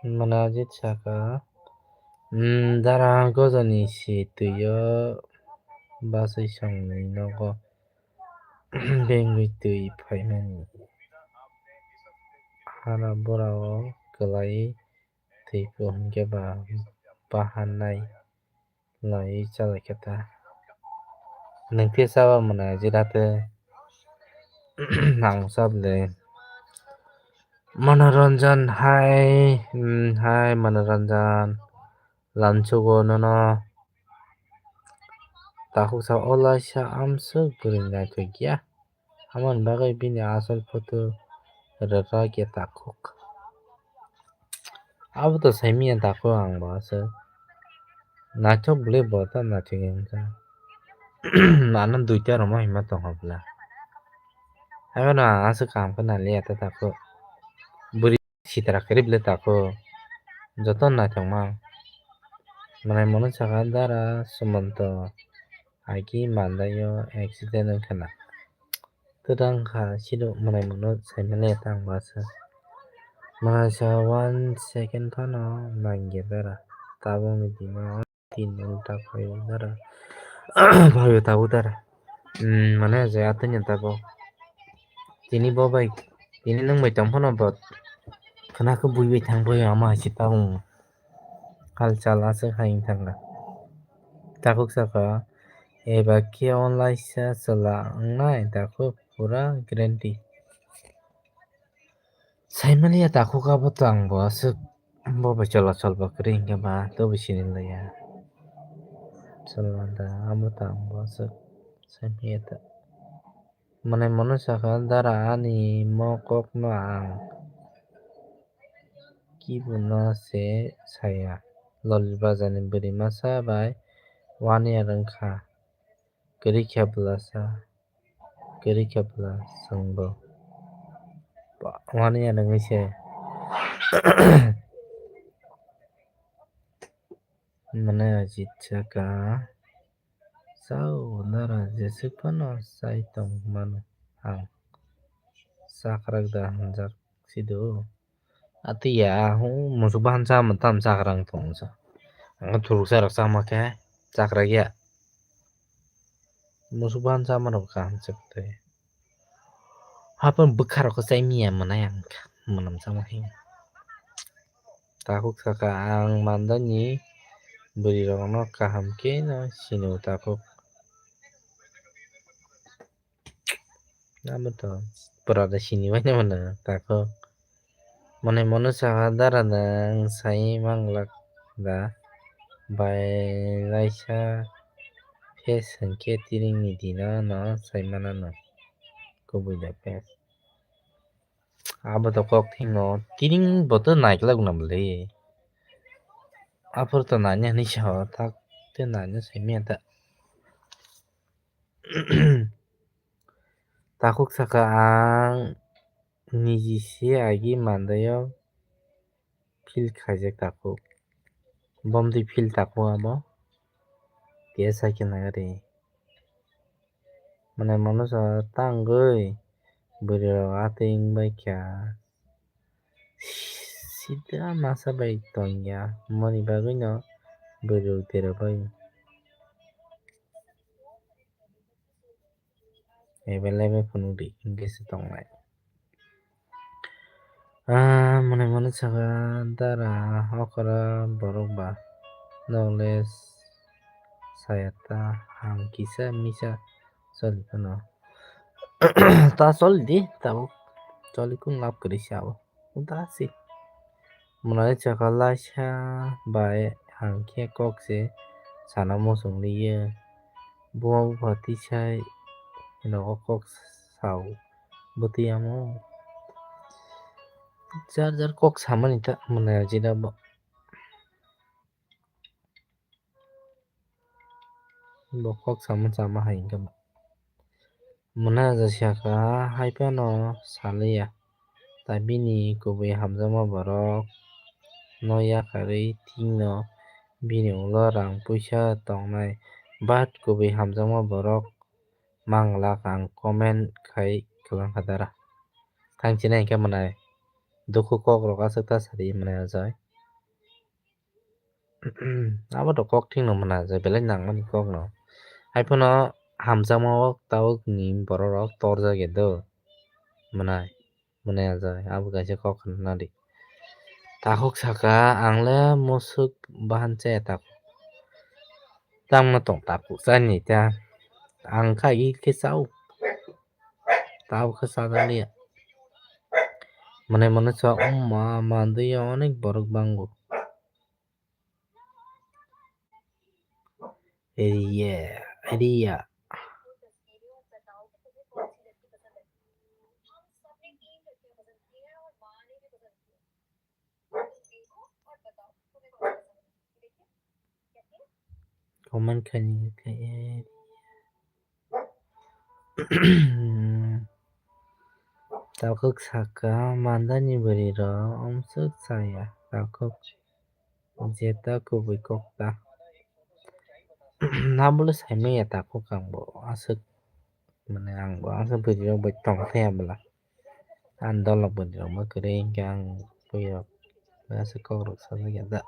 Manajit saka, "Hmm, dara gojani si twi o bachwi songni nogo bengwi twi phaimani. Hara bora o kwlai twi po hinkhe ba bahanai." Lai chalai khe ta. Nwng khe chaba mwnai jira tei ang chap le. Manoranjan hai, hmm, hai Manoranjan. Lamchugo nono. Takhuk sa o laisa amswk bwrwi naithok ya. Aboni bagwi bini asol photo rwkha khe takhuk. Abo to saimanya takhuk ang bo aswk. Naithok bwlwi bo ta naithok wngkha. Ano duita rwma hima tongkha bwla. Abono ang aswk kaham khe naliya ta takhuk. Bwrwi sitra kwrwi bwlwi takhuk. Joto naithokma. Mwnai mwnwi sakha dara Sumonto. Agi mandaio accident wngkha na. Twdang kha sino mwnai mwnwi saimanya tang basa. Mwnai sa one second phano nangya dara. Tabukni tino tin ulta phaio dara. Phaio tabuk dara. Hmm, mane je atwini tabuk. Tini bo bai, tini nwng bai tong phano bo khwna khe bui bai thang bai ama hai se tabuk. Hal chal aswk hai wng thangkha. Takhuk sakha, eba khe onlaisa chwla wngnai takhuk pura guarantee. Saimanya takhuk abo to ang bo aswk bo bai chola chol bo kwrwi hinkhe ba to bo sini laiya. Chwla da abo to ang bo aswk saimanya ta. Mwnai mwnwi sakha, dara ani mo kokno ang kibuno se saya. Loli bazarni bwrwi masa bai one year wngkha. Kwrwi khe bwlasa, kwrwi khe bwla chwngbo. Ba, one year wngwi se. Mwnai ajit sakha. Chao, dara jeswk phano chai tong mano ang. Chakrak da hwnjak sido. Atiya, hwn, musuk bahan chama tam chakrak tong sa. Ang thuruk chakrak chama khe chakrak ya. Musuk bahan chama rok kaham chwk tei. Haphang bwkha rok khe chai miya mwnai ang kha, mwnam chama khe. Takhuk sakha ang mandani bwrwi rokno kaham khe no sini o takhuk. Amo to pura da sini bai no mano takhuk. Mane mano sakha dara da ang sai manglak da bai laisa face hinkhe tiringni dino no sai manano kubui da face. Abo to kok thwngno tiring bo to naiklak na bwle. Aphuru to nanya hinwi sa o, tak te nanya simi ta. Takhuk sakha ang niji se agi mandaio feel khaijak takhuk. Bomtwi feel takhuk abo. Tei sakhe nagari. Mane mano sa tangwi bwrwi rok atwi wngbai kha. Sida masa bai tongya. Moni bagwi no bwrwi rok dera bai. available phunuk di, hwnkhe se tongnai. Ah, mwnwi mwnwi saka dara okra borok ba knowledge saya ta ang kisa misa choli phano. Ta choli di tabuk choli kun lab kwrwi se abo. Uda si. Mwnai chakha laisa bai ang khe kok se sana muchung liya. Buma bupha tisai nogo kok sao bwtwi amo. Jar jar kok samani ta mwnai ajina bo. Bo kok sama chama hai wngkha. Mwnai aja siya kha hai phano saliya. Ta bini kubui hamjakma borok no yakarwi thikno bini ulo rang puisa tongnai. But kubui hamjakma borok manglak ang comment khai kwlangkha dara. Thang chinai hinkhe mwnai dukhu kok rok aswk ta sadi mwnai ajai. Abo to kok thik no mwnai ajai belai nangmani kok no. Hai phano hamjakma o tabuk ni borok rok torjak ya do. Mwnai, mwnai ajai abo kaisa kok hwnna di. Takhuk saka ang le musuk bahan chaya takhuk. Tamo tong takhuk chani ta. Ang kha i khe chao. Tabo khe chajak liya. Mwnai mwnai sa umma mandwi onek borok bango. Area, area. Comment khaini khe. Takhuk saka mandani bwrwi rok amswk chaya takhuk jeta kubui kok ta. Nabole saimanya takhuk ang bo aswk mane ang bo aswk bwrwi rok bai tong thaya bwla. Ang dolok bwrwi rok ma kwrwi hinkhe ang bwrwi rok aswk kok rok sajak ya da.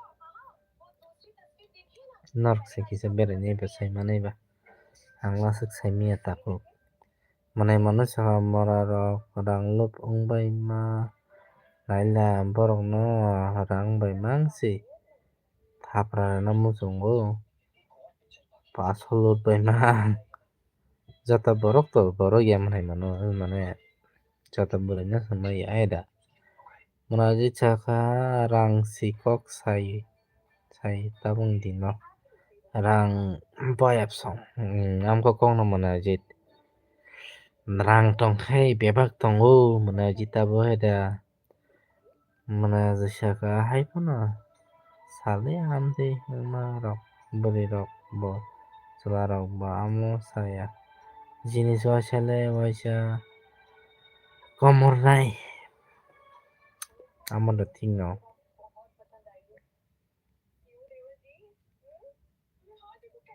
Norok se kisa berai nai ba sai manai ba. Ang aswk saimanya takhuk. Mwnai mwnwi sakha mora rok rang lup wng bai ma naila borok no rang bai mang si thapra rwna muchungo paso lut bai mang joto borok to borok ya mwnai mano mane joto bwrwi no swngma ya ai da. Mwnajit sakha rang si kok sai, sai tabung dino. Rang bayap song. Hmm, amkha kokno mwnajit. Rang tongthai bebak tongo mwnajit abo hai da. Mwnajit sakha hai phano sale amtwi wngma rok bwrwi rok bo chwla rok bo amo saya. Jinis waisa le waisa komornai. Amo da thik no.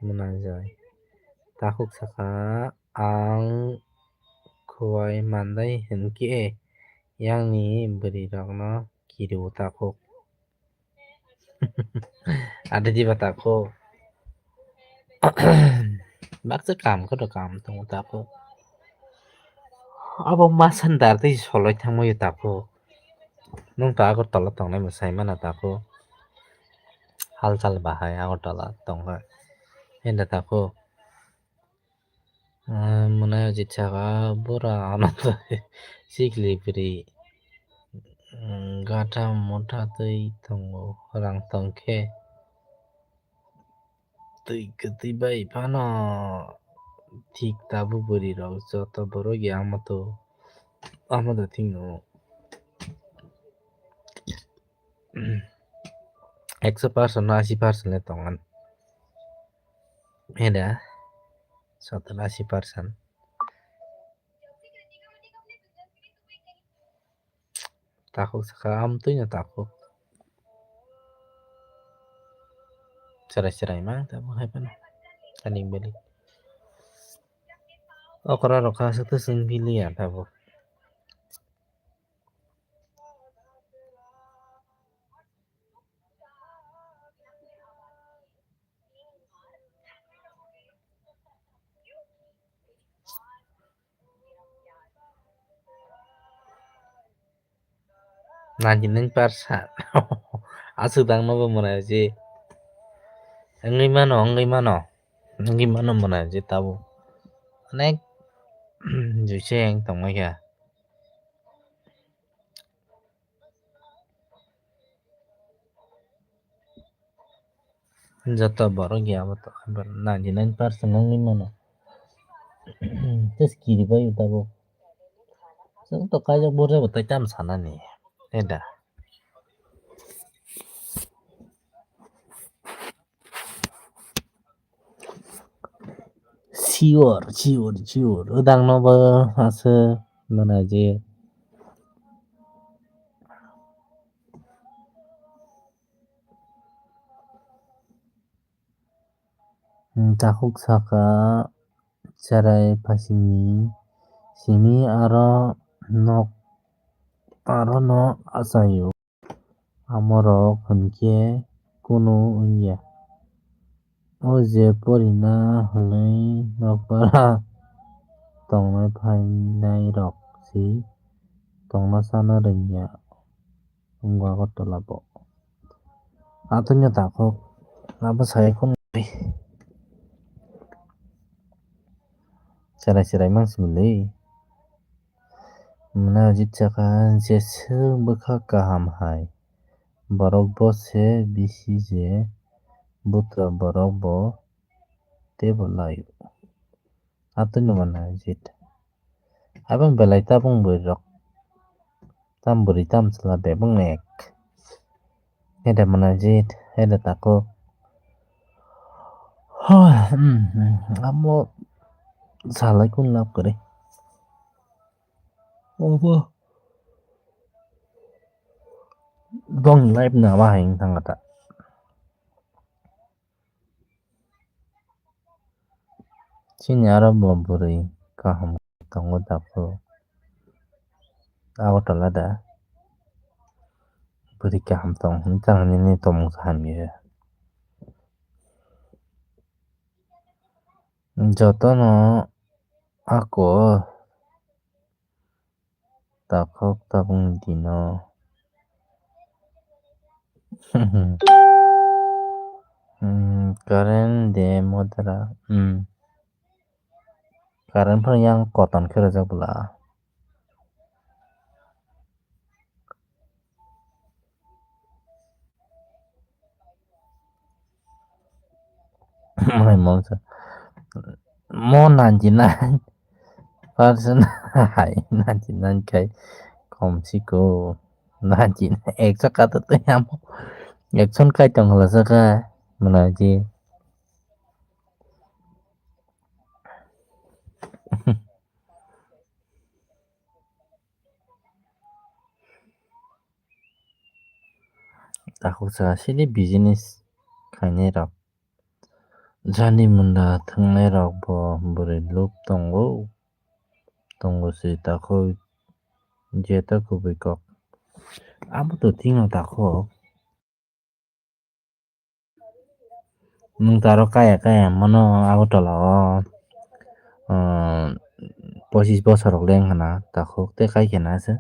Mwnajai. Takhuk sakha ang khuwai mandai hinkhe yang ni bwrwi rok no kirio takhuk. Ada di ba takhuk. Baksa kam khe to kam tongo takhuk. Abo ma sandar tei soloi thangma yo takhuk. Nwng to Agartala tongnai bo sai mana takhuk. Halchal bahai Agartala tongkha. Enda takhuk. Ah, mwnai o jitsaka bura ano sikli bwrwi, mm, gatha motha twi tongo rang tongkhe twi kwtwi bai phano thik tabuk bwrwi rok joto borok ya amo to amo da thik no ekso percent no asi percent le tongan. Eda, sotor asi percent. Takhuk sakha amtwi no takhuk. Chwrai chwrai mang tamo hai phano. Ani beli. Okra rok kha aswk to chwng pili ya tabuk. Ninety nine percent. Aswk dang nobo mwnai je. Wngwi mano, wngwi mano. Wngwi mano mwnai je tabuk. Onek juice wng tongmai kha. Joto borok ya abo to ninety nine percent wngwi mano. Tei kiri bai tabuk. Chwng to kaijak bo rebo tei tam sanani. Eda. Sure, sure, sure. Odang no bo aswk mwnai je. Takhuk saka cherai phasingni simi aro nok aro no achaio. Amorok hinkhe kunu wngya. O je porina hwnwi nokpara tongnai phainairok se tongna sana rwngya. Wngwi Agartala bo. Atwino takhuk abo sai khun cherai cherai mang simi le. Mwnai jit saka jeswk bwkha kaham hai. Borok bo se bisi je butra borok bo teibo laio. Atwino mwnai jit. Abang belai tabung bwrwi rok. Tam bwrwi tam chwla bebak nek. Hede mwnai jit, hede tako. Hoi, hmm, hmm, amo salai kun lab kwrwi. Obo. Bong life na bahai wng thang kha ta. Chini aro bo bwrwi kaham tongo daphuru. Agartala da. Bwrwi kaham tong hwn tang nini tongmung sa hamya. Jotono ako. Takhuk tabukni dino. Hmm, current de modra. Hmm. Current phano yang koton khe rwjak bwla. Mo ninety nine percent hai ninety nine khai kom siko ninety nine ekso kata tei amo ekson kai tong hwla saka mwnai je. Takhuk saka sini business khainai rok. Jani munda thwngnai rok bo bwrwi lub tongo. Tongo se takhuk jeta kubui kok. Abo to thwino takhuk. Nwng taro kaya kaya mano Agartala o, ah, pochis bosor rok le wngkha na takhuk tei kai khe na se.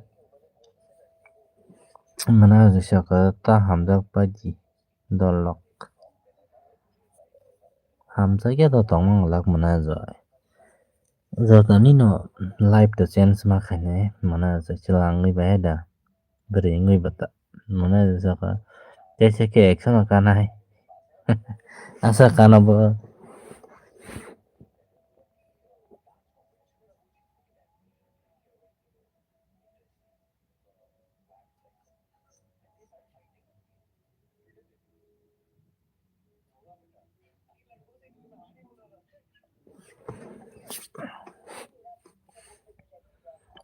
Mano saka ta hamjak pai di dolok. Hamjakya to tongmung lak mano jai. Jotoni no life to change ma khainai mano jai chwla wngwi bai da. Bwrwi wngwi bata. Mano jaka. Tei se khe action o kanai. Asa kana bo.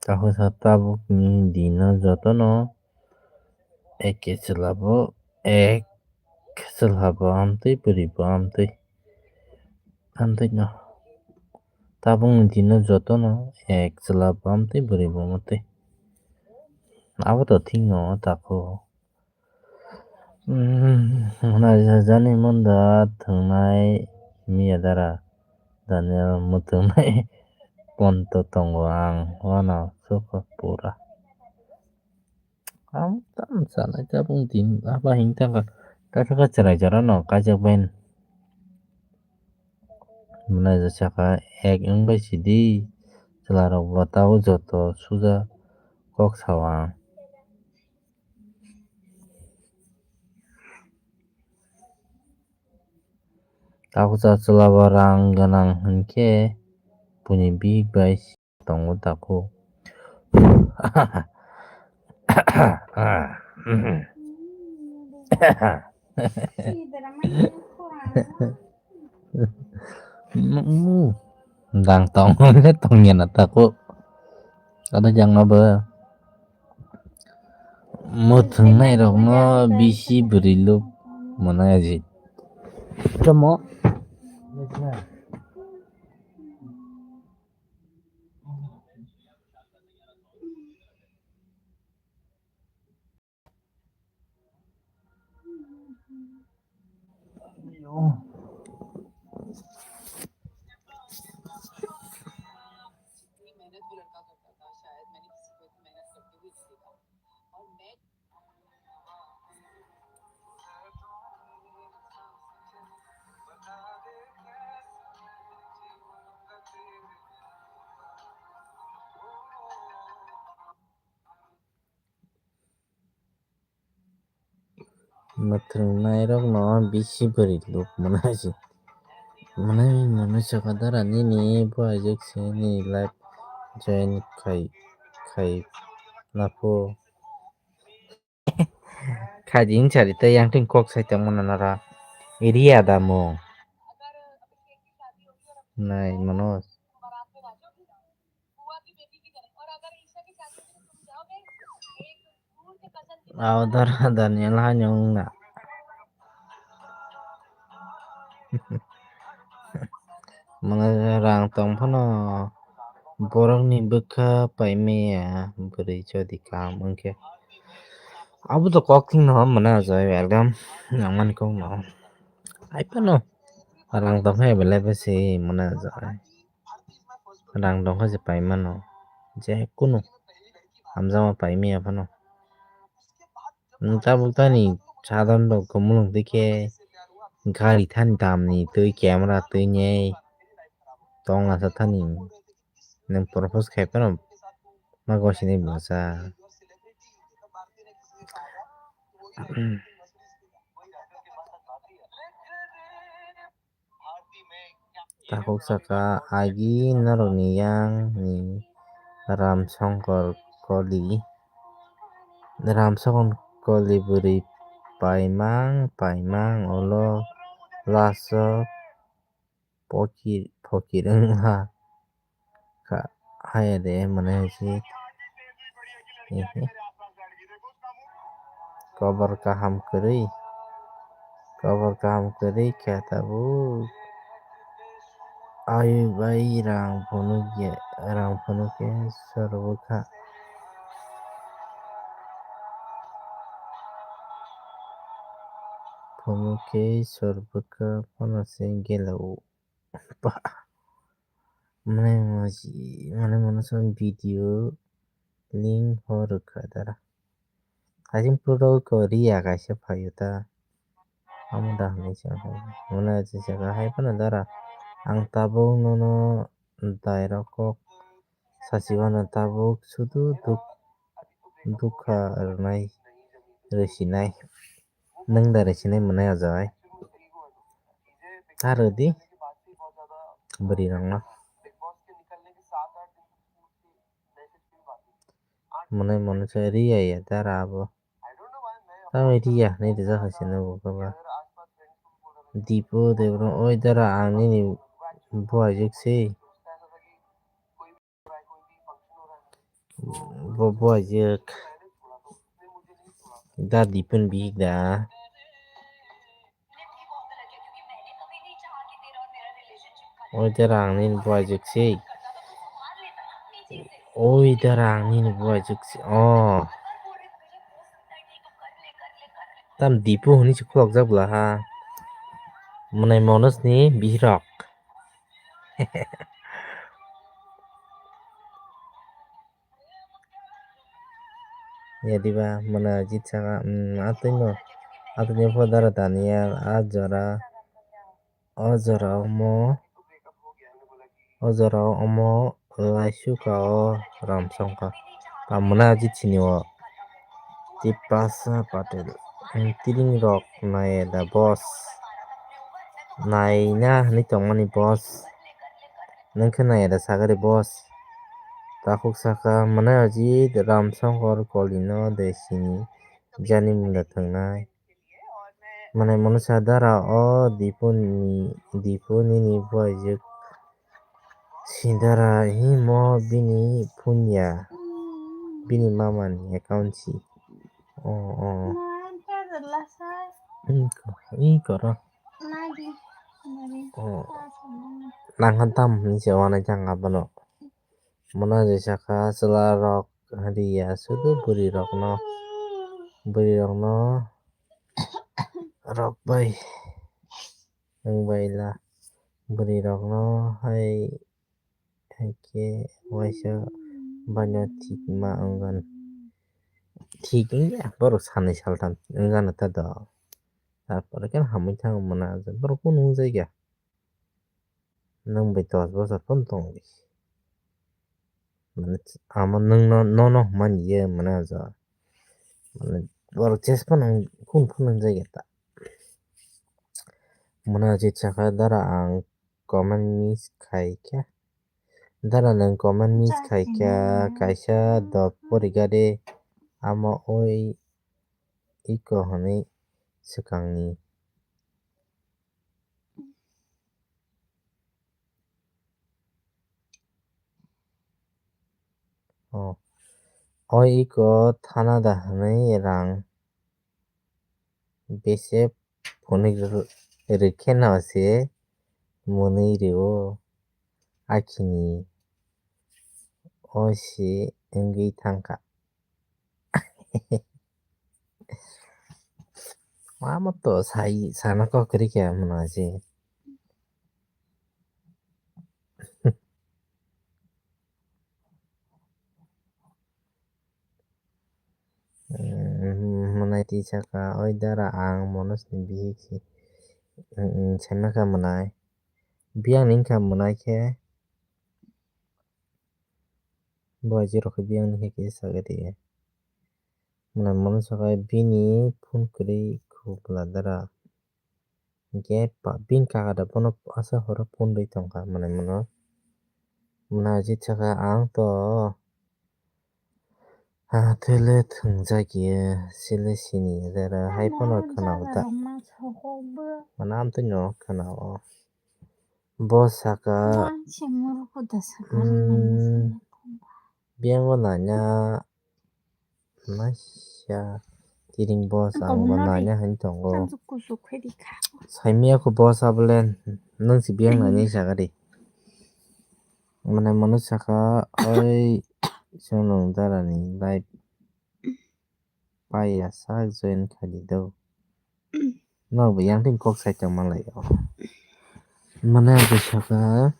Takhuk sa tabukni dino jotono eke chwla bo ek chwla bo amtwi bwrwi bo amtwi amtwi no tabukni dino jotono ek chwla bo amtwi bwrwi bo amtwi abo to thik no takhuk. Hwnwi jani munda thwngnai miya dara Daniel mwthwngnai ponto tongo ang uanw sukha pura. Ang tam sanai tabung din aba hing tangka. Kaisa ka chwrai jora no kaijak bai. Mwnai ja saka ek wng bai sidi. Chwla rok bo tabuk joto suja kok sao ang. Tabuksa chwla bo rang gwnang hinkhe buini bihik bai tongo takhuk. Rang tongo le tongya na takhuk. Ano jangma bo. Mwthwngnairokno bisi bwrwi luk mwnai aji. Tamo. Mwthwngnairokno bisi bwrwi luk mwnai se. Mwnai mwnai saka dara nini bo aijak se nini live join khai khai na pho. Khaidi wngsa ri tei yang twi kok sai tongmano nara. Area da mo. Nai mano. Aodor Daniel haino wngna. Mwnai rang tong phano borokni bwkha paimaya bwrwi jodi kaham wngkhe. Abo to kok thwngno mwnai o jai welcome nangmani kokno. Hai phano rang tong phai belai bwswi mwnai o jai. Rang tong khe se pai mano. Je kunu hamjakma pai manya phano. Nwng tabuk tani sadon rok kumulung twi khe gari thani dam ni twi camera twi nei tong asa thani nwng propose khai phano ma gosini bwsa. Takhuk saka agi norokni yang ni Ram Songkor Koli. Ram Songkor Koli bwrwi paimang paimang ulo last o pokir pokir wngha. Kha haya de mane si. Ehe. Kobar kaham kwrwi. Kobar kaham kwrwi khe tabuk. Ai bai rang phunuk ya, rang phunuk khe sor bwkha. Phunuk khe sor bwkha phano se gela o. Ba. Mane moji, mane mono son video link ho rwkha dara. Haising puro ko riya kaisa phaio ta. Amo da hinwi sa mane jesa ka hai phano dara. Ang tabuk nono dairok kok sachi mano tabuk sudu duk dukha rwnai rwsinai. Nwng da rwsinai mwnai o jai. Ta rwdi bwrwi rokno. Mwnai mwnai se riya ya dara abo. Tamo riya hinwi rijak hai se nugo khe ba. Dipo Debra, oi dara ang nini buaijwk se. Bo buaijwk. Da Dipon bihik da. Oi dara ang nini buaijwk se. Oi dara ang nini buaijwk se. Oh. Tam Dipo hinwi se khulokjak bwla ha. Mwnai Monosni bihirok. Yadiba mwnajit saka, "Umm, atwino, atwino pho dara Daniel, a jora, o jora omo, o jora omo laisuka o Ramsongkor." Ta mwnajit sini o. Tipasa Patel, "Umm, tiring rok nai da boss? Naina hinwi tongmani boss. Nwng khe nai da sagari boss." Takhuk saka, "Mwnajit Ramsongkor kolino de sini jani munda thangnai." Mwnai mwnwi sa, "Dara o Dipu ni, Dipu nini buaijwk si dara himo bini phone ya, bini mama ni account si." O, o. Iko, iko ro. O. Nang khan tam hinwi se wanai thang abono. Mwnajit saka, "Chwla rok riya sudu bwrwi rokno, bwrwi rokno rok bai wng bai la, bwrwi rokno hai, hai khe waisa baino thik ma wngkha." Thik wngya, borok sanwi saltham wngkha ta do. Tarpore khe hamwi thango mwnajit, borok kunu wngjakya. Nwng bai dos bosor phano tongdi. Mane, amo nwngno, nono hwnmani ye mane aja. Mane, borok chest phano, phone phano wngjak ya ta. Mane aja saka, "Dara, ang comment miss khai kha. Dara, nwng comment miss khai kha, kaisa dot porikha de, amo oi iko hwnwi swkangni." O, o iko thana da hwnwi rang bese phunui rw-, rwkhe no se mwnwi rwo, akhini o se wngwi thangkha. Mama to sai, sana kok kwrwi khe mwnajit. Mwnai twi saka, "Oi dara, ang Manoj ni bihik si." Saimaka mwnai. Biyang ni wngkha mwnai khe. Bo aji rok khe biyang ni khe kisa sagadi. Mwnai mano saka bini phone kwrwi khubla dara. Hinkhe bini kaka da bono aswk horo phone rwi tongkha mwnai mano. Mwnai aji saka ang to. Ah, thele thwngjak ya, sile sini ya, jara hai phano khwnao ta. Mana amtwi no khwnao. Bo saka, mm, biyang bo nanya, naisa, tiring bo ang bo nanya hai tongo. Saimia kho bo sa bole, nwng si biyang nanya saka di. Mane mano saka, oi, chwng nung dara ni live paiya sak join khaidi do. Nok bo yang tin kok sai tong malai o. Mane bo saka,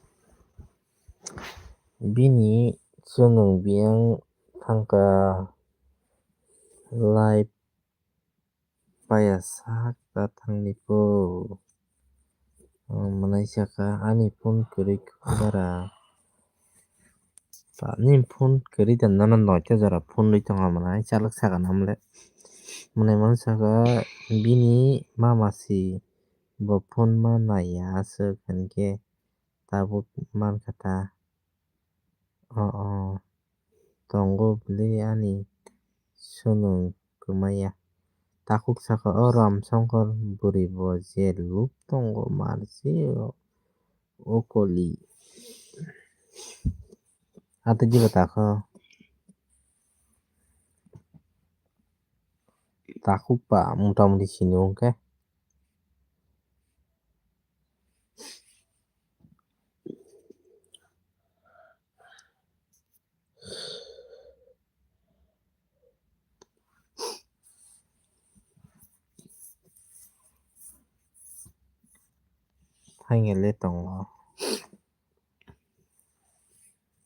bini chwng nung biyang thangka live paiya sak ta thangni po. Ang mwnai saka ani phone kwrwi kha dara. Ani phone kwrwi da nono noita jora phone rwi tongo mwnai chalok saka namle. Mwnai mano saka bini mama si bo phone ma naiya aswk hinkhe tabuk mankha ta. O, o, tongo bwlwi ani sunung kwmaya. Takhuk saka o Ramsongkor bwrwi bo je luk tongo marsi o, o koli. Ate jiba takho. Takhuk pa motamoti sini wngkhe. Hainge le tongo.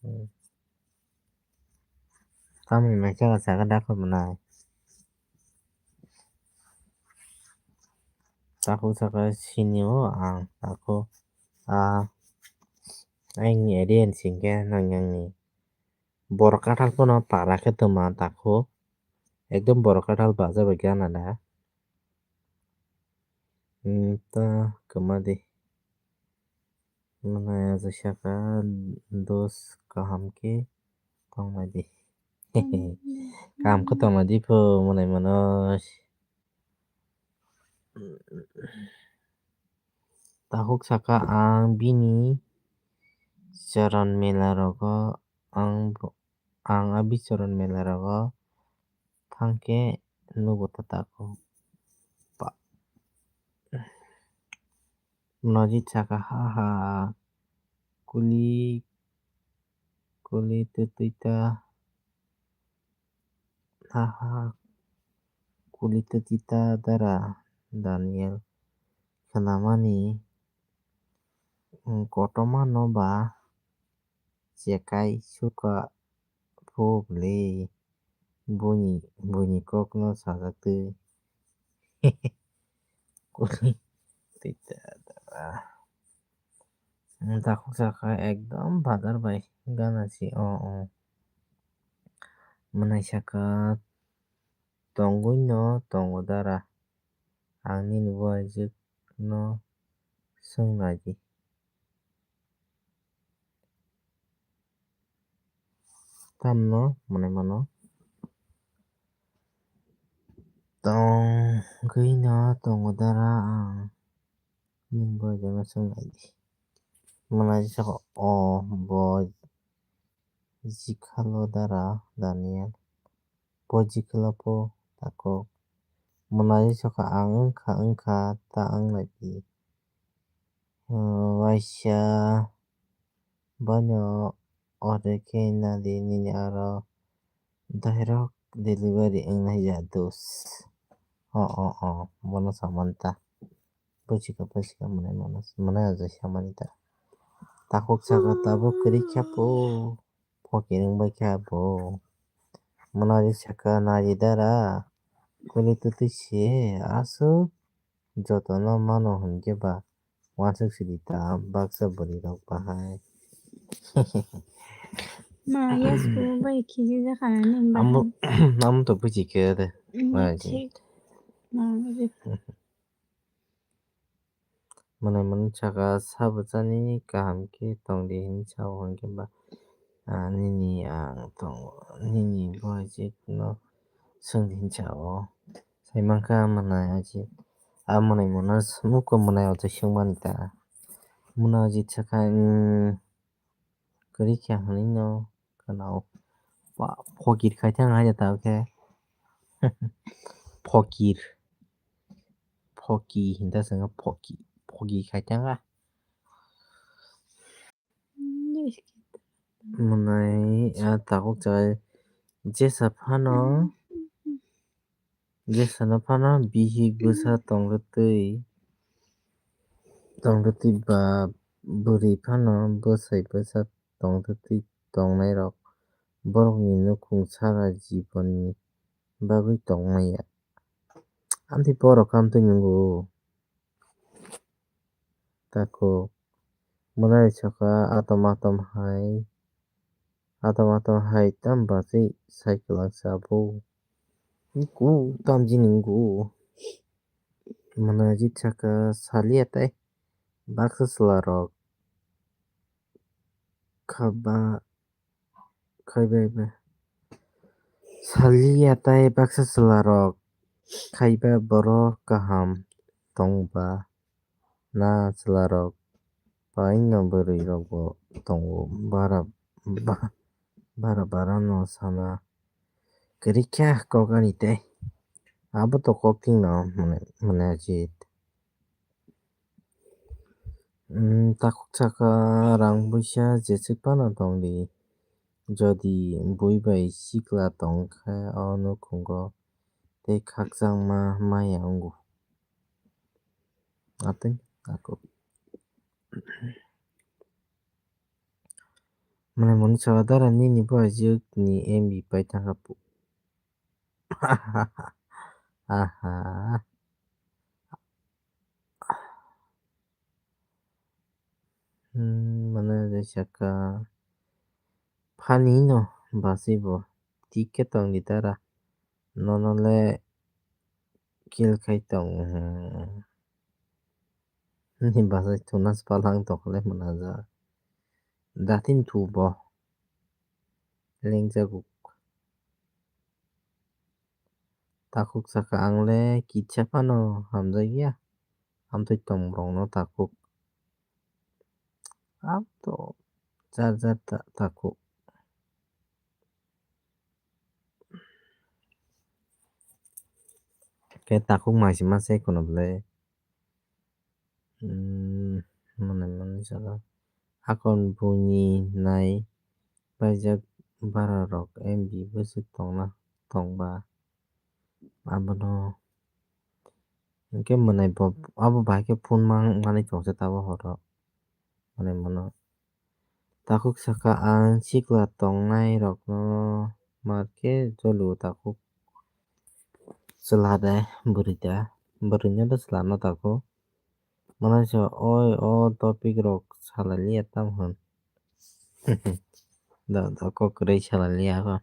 Hmm. Tamni mai chaga chaga dakho mwnai. Takhuk saka sini o ang takhuk a aini area ni singkhe nang yang ni borok kathal pono para khe tongma takhuk ekdom borok kathal baja bai gana da. Hmm, ta kwma di. Mwnai aja saka dos kaham khe tongmadi. Kaham khe tongmadi pho mwnai mano. Takhuk saka ang bini charan mela rogo ang bo-, ang a bicharan mela rogo thangkhe nugo ta takhuk. Pa-, Nojit saka ha ha kuli kuli twtwi ta ha ha kuli twtwi ta dara Daniel khnamani kotorma no ba chekai suka pho bwlwi buini buini kokno sajaktwi. Kuli twi ta dara. Takhuk saka ekdom bazar bai gana si o o. Mwnai saka tongwi no tongo dara. Ang nini buaijwk no swng nai di. Tamno mwnai mano. Tongwi no tongo dara ang. Nini buaijwk no swng nai di. Mwnai saka o bo jikhalo dara Daniel. Bo jikhalo pho takhuk. Mwnai saka ang wngkha wngkha ta wng nai di. Waisa bono order khe na di nini aro dairok delivery wngnai ya dos. O o o bono samani ta. Bujikha bujikha mwnai mano mwnai aja samani ta. Takhuk saka tabuk kwrwi kha pho. Phokir wngbai kha bo. Mwnai saka nai di dara. Kuli twtwi se aswk. Jotono mano hwnkhe ba uansuk sidi ta baksa bwrwi rok bahai. Ma yasku bai khiji jakha nang Amo bahai. Amo to buji khe de. Ma Bai. Thik. Ma buji. Mwnai mwnai saka sabo chani kaham khe tong di hinwi sao hwnkhe ba, ah, nini ang tongo, nini boy chikno swng di hinwi sao. Sai mankha mwnai aji, ah, mwnai mwnai s-, muko mwnai o twi swngmani ta. Mwnai aji sakha, hmm, kwrwi kha hinwi no khna o. Ba, phokir khai thang hai ta khe. Phokir. Phoki hinta swngo phoki. Phoki khai thang a. Mwnai a takhuk chai jesa phano, jesa no phano bihik bwsa tongtwi, tongtwi ba bwrwi phano bwsai bwsa tongtwi tongnai rok borokni nukhung sara jibonni bagwi tongmaya. Amtwi borok amtwi nungo. Takhuk mwnai saka atom atom hai, atom atom hai tam bachwi sai kwlangsa bo. Ku tamjini nungo. Mwnai jit saka saliya tei baksa chwla rok khaba khaibai ba saliya tei baksa chwla rok khaiba borok kaham tongba na chwla rok paino bwrwi rokbo tongo bara ba-, bara bara no sana kwrwi kha kok ani tei abo to kok thing no mwnai mwnai jit. Takhuk saka rang buisa jeswk phano tong di. Jodi bui bai sikla tong khe o nukhungo tei khakchangma maya wngo. Atwng takhuk. Mwnai mwnwi saka dara nini buaijwk ni M B pai thangkha pu. Aha. Hmm, mane je saka. Phani no basi bo. Tik khe tong di dara. Nono le kill khai tong. Hmm. Ni basi thuna spalang tokle manaja. Datin thu bo. Lengjaguk. Takhuk saka ang le kitsa phano hamjakya. Amtwi tong borokno takhuk. Amto jar jar ta-, takhuk. Khe takhuk maisima se kono bwle. Hmm, mwnwi mwnwi saka. Akon buini nai paijak bara rok M B bwswk tongna tongba. Abono hinkhe mwnai bo abo bahai khe phone mang manwi tongsa tabo horo. Mwnai mono. Takhuk saka ang sikla tongnai rokno markhe jolu takhuk chwla de bwrwi da bwrwino de chwla no takhuk. Mwnai sa oi o topic rok salai liya tam hwn. Da da kok kwrwi salai liya ko.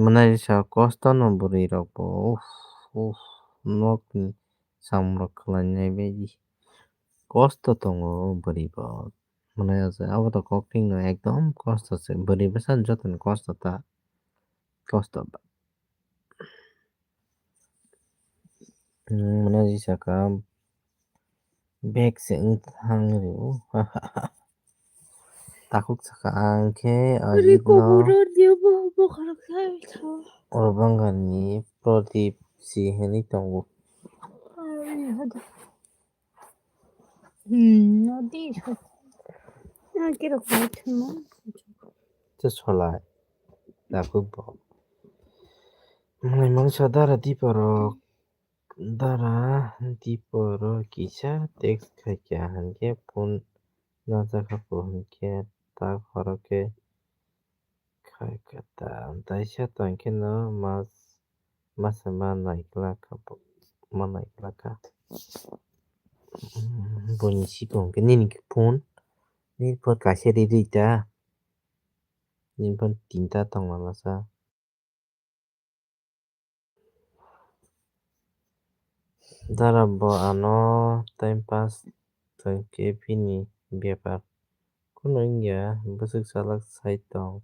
Mwnai sa kosto no bwrwi rok bo uff uff nok ni samung rok khwlai nai bai di. Kosto tongo bwrwi bo. Mwnai asa abo to kok thing no ekdom kosto se. Bwrwi bwsa joto ni kosto ta. Kosto ba. Hmm, mwnai ji saka bag se wng thang rio. Takhuk saka ang khe ajit no. Oro bangani Pradip si hinwi tongo. Hmm, nodi. Nang khe rok bai thwngmung. Te solai. Takhuk bo. Mwnai mangsa dara dipa rok. Dara dipa rok kisa text khaikha hinkhe phone najakha po hinkhe tak horo khe khaikha ta. Taisa tongkhe no mas masa ma naiklak kha bo, ma naiklak kha. Buini siko hwnkhe nini phone, nini phone kaisa ri ri ta, nini phone tinta tongma masa. Dara bo ano time pass tongkhe bini bepar. Kunu wngya bwswk chalak sai tong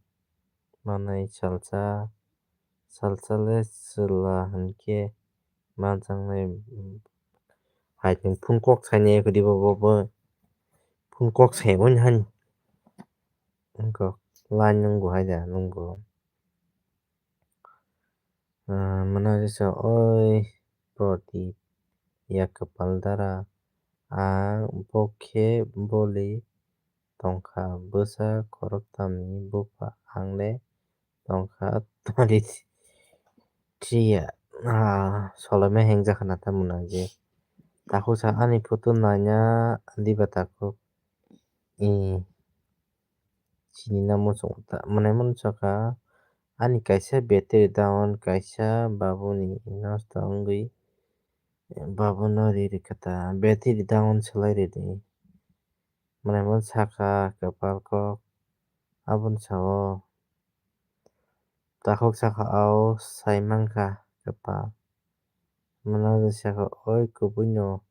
manai salsa, salsa le chwla hinkhe manjaknai. Hai tong phone kok sainai khe dibo bo, bo phone kok sai bo hani. Wngkha line nungbo hai da nungbo. Ah, mano jesa oi Prodip ya kwpal dara ang bo khe boli tongkha bwsa khoroktham ni bupha ang le tongkha tari triya. Ah, solomai hengjakha na tamuna je takhuk sa ani photo naina diba takhuk. Ee. Chini na muchung ta, mane muchung ka, ani kaisa battery down, kaisa babuni nosto wngwi, babuno ri rikha ta, battery down swlai ridi. Mane mun saka kwpal kok, aboni sao takhuk saka, "Ao, sai mankha kwpal." Mane saka, "Oi, kubuino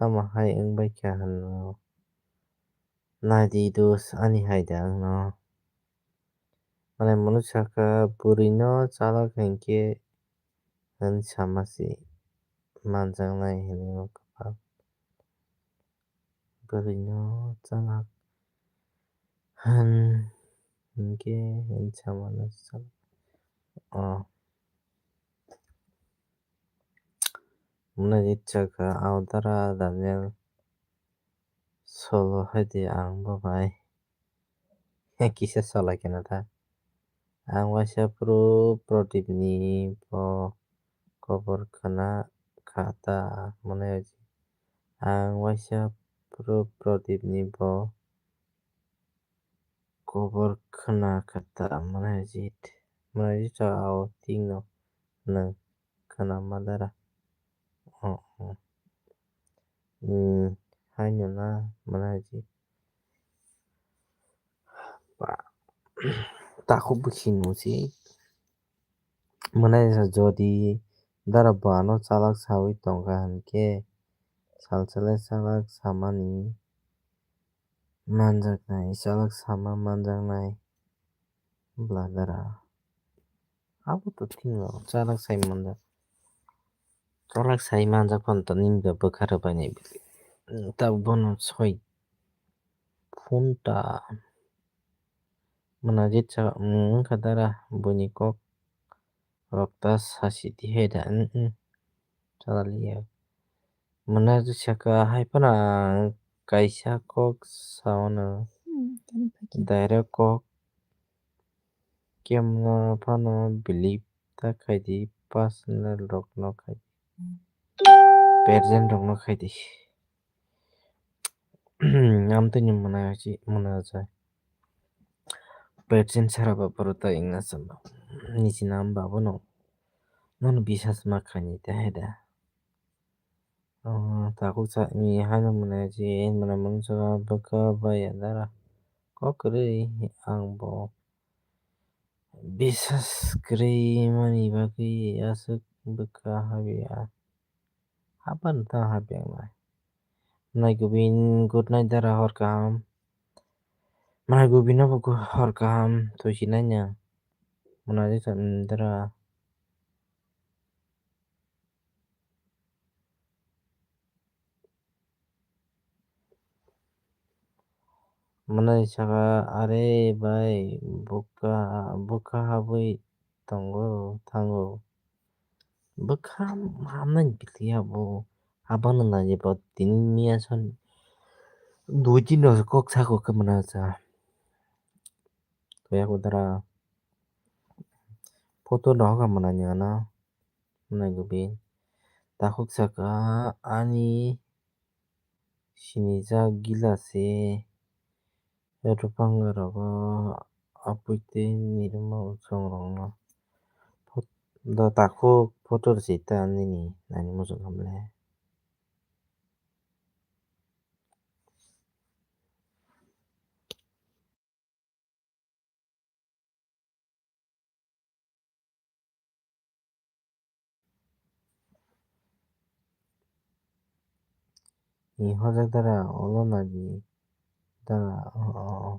tamo hai wngbaikha?" hwnwi. Naidi dos ani hai da wngno. Mane munu saka bwrwino chalak hinkhe hwn sama se manjaknai hinwi kwpal. Bwrwino chalak hwn hinkhe hwn samano chalak. O. Mwnai saka, "Audara Daniel solo hai di ang bo bai." Kisa solai khe na ta. Ang waisa phuru Prodip ni bo kobor khna kha ta mwnai. Ang waisa phuru Prodip ni bo kobor khna kha ta mwnai jit. Mwnai jit sa ao ting no nwng khna ma dara. O, o. Hmm, haino na mwnai jit. Takhuk bwkhi nungsi. Mwnai sa jodi dara bo ano chalak sawi tongkha hinkhe, salsa le chalak samani manjaknai, chalak sama manjaknai bwla dara. Abo to thwino chalak sai manjak. Chalak sai manjak phano to nini ba bwkha rwbainai bwlwi. Tabuk bono soi phunta. Mwnajit saka, "Wng, wngkha dara, buini kok rok ta sasi di hai da, wng, wng, chalaliya." Mwnajit saka, "Hai phano ang kaisa kok sao no, Hmm, tini phai khe. Direct kok kemno phano believe ta khai di, personal rok no khai di, present rok no khai di." Amtwini mwnajit, mwnajit. Present sara ba poro ta wngna chama. Niji nam ba bono. Nono bisas ma khaini te hai da. Oh, takhuk sa ni haino mwnajit, mwnai mwnajit bwkha bai ya dara. Kok kwrwi ang bo bisas kwrwi mani bagwi aswk bwkha habya. Hapan ta habya nai. Mwnai Gobin, good night dara, hor kaham. Mwnai Gobin no bo hor kaham, tuisinai nya. Mwnai Gobin dara. Mwnai saka, "Are bai, bwkha, bwkha habwi tongo, thango." Bwkha hamnai bwlwi abo, abono naiwi bo tini miya son dui tin rok kok sako khe mwnai cha. Toya kudara photo rohok mwnai ni ano, mwnai Gobin. Takhuk saka ani sinijak gila se rwphang rogo apui tei nirwma usong rokno. Phot-, do takhuk photo rwchai ta nini nani muchung hamle. Ni hojak dara, olo nagi dara, o, o, o.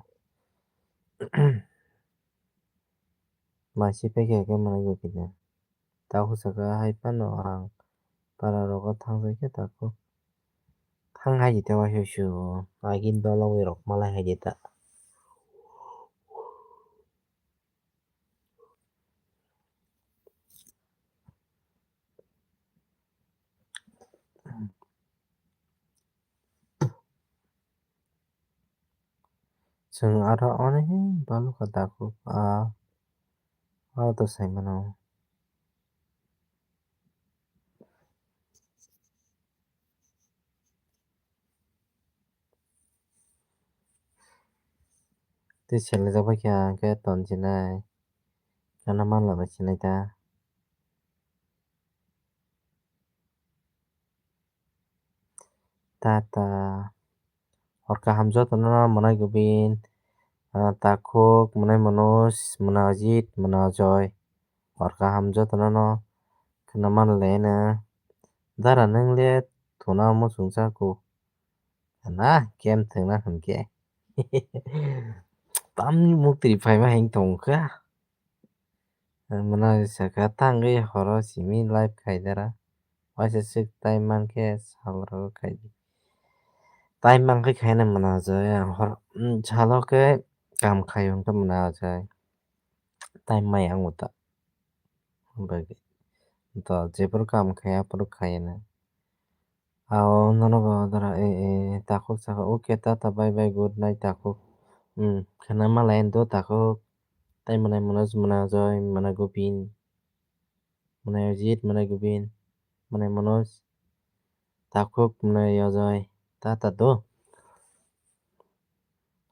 Mai se peke ke mwnai go kida. Takhuk saka hai phano ang para rogo thang jai khe takhuk. Thang hai di ta waisa su, agin dolo wi rok malai hai di ta. Chwng aro ani balukha takhuk a, a to sai mano. Tei seleng jak bai khe ang khe ton sinai. Ano manla bai sinai ta. Tata. Hor kaham jotono no mwnai Gobin, ah, takhuk, mwnai Manoj, mwnai Ajit, mwnai Ajoy. Hor kaham jotono no khna manle na. Dara nwng le thuna muchung chaku. Na, kem thwngna hwn khe. Tamni muktwi phaima heng tong kha. Mwnai saka tangwi horo simi live khai dara. Waisa swk time man khe sal rogo khai di. Time man khe khaina mwnajai ang hor, mm, salo khe kam khai hwn khe mwnajai. Time mai ang uta. Bagwi. To jephuru kam khai aphuru khai na. Ao nono bo dara e, e, takhuk saka, "Okay, tata, bye bye, good night, takhuk." Hmm, khna malai do takhuk. Tai mwnai Manoj, mwnai Ajoy, mwnai Gobin, mwnai Ajit, mwnai Gobin, mwnai Manoj, takhuk, mwnai Ajoy, tata do.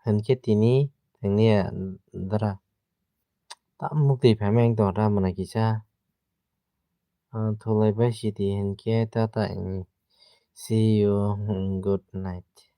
Hinkhe tini thangni dara. Tam muktwi phaima wng tong ta mwnai kisa. Ah, thulai bai sidi hinkhe tata, mm, see you, mm, good night.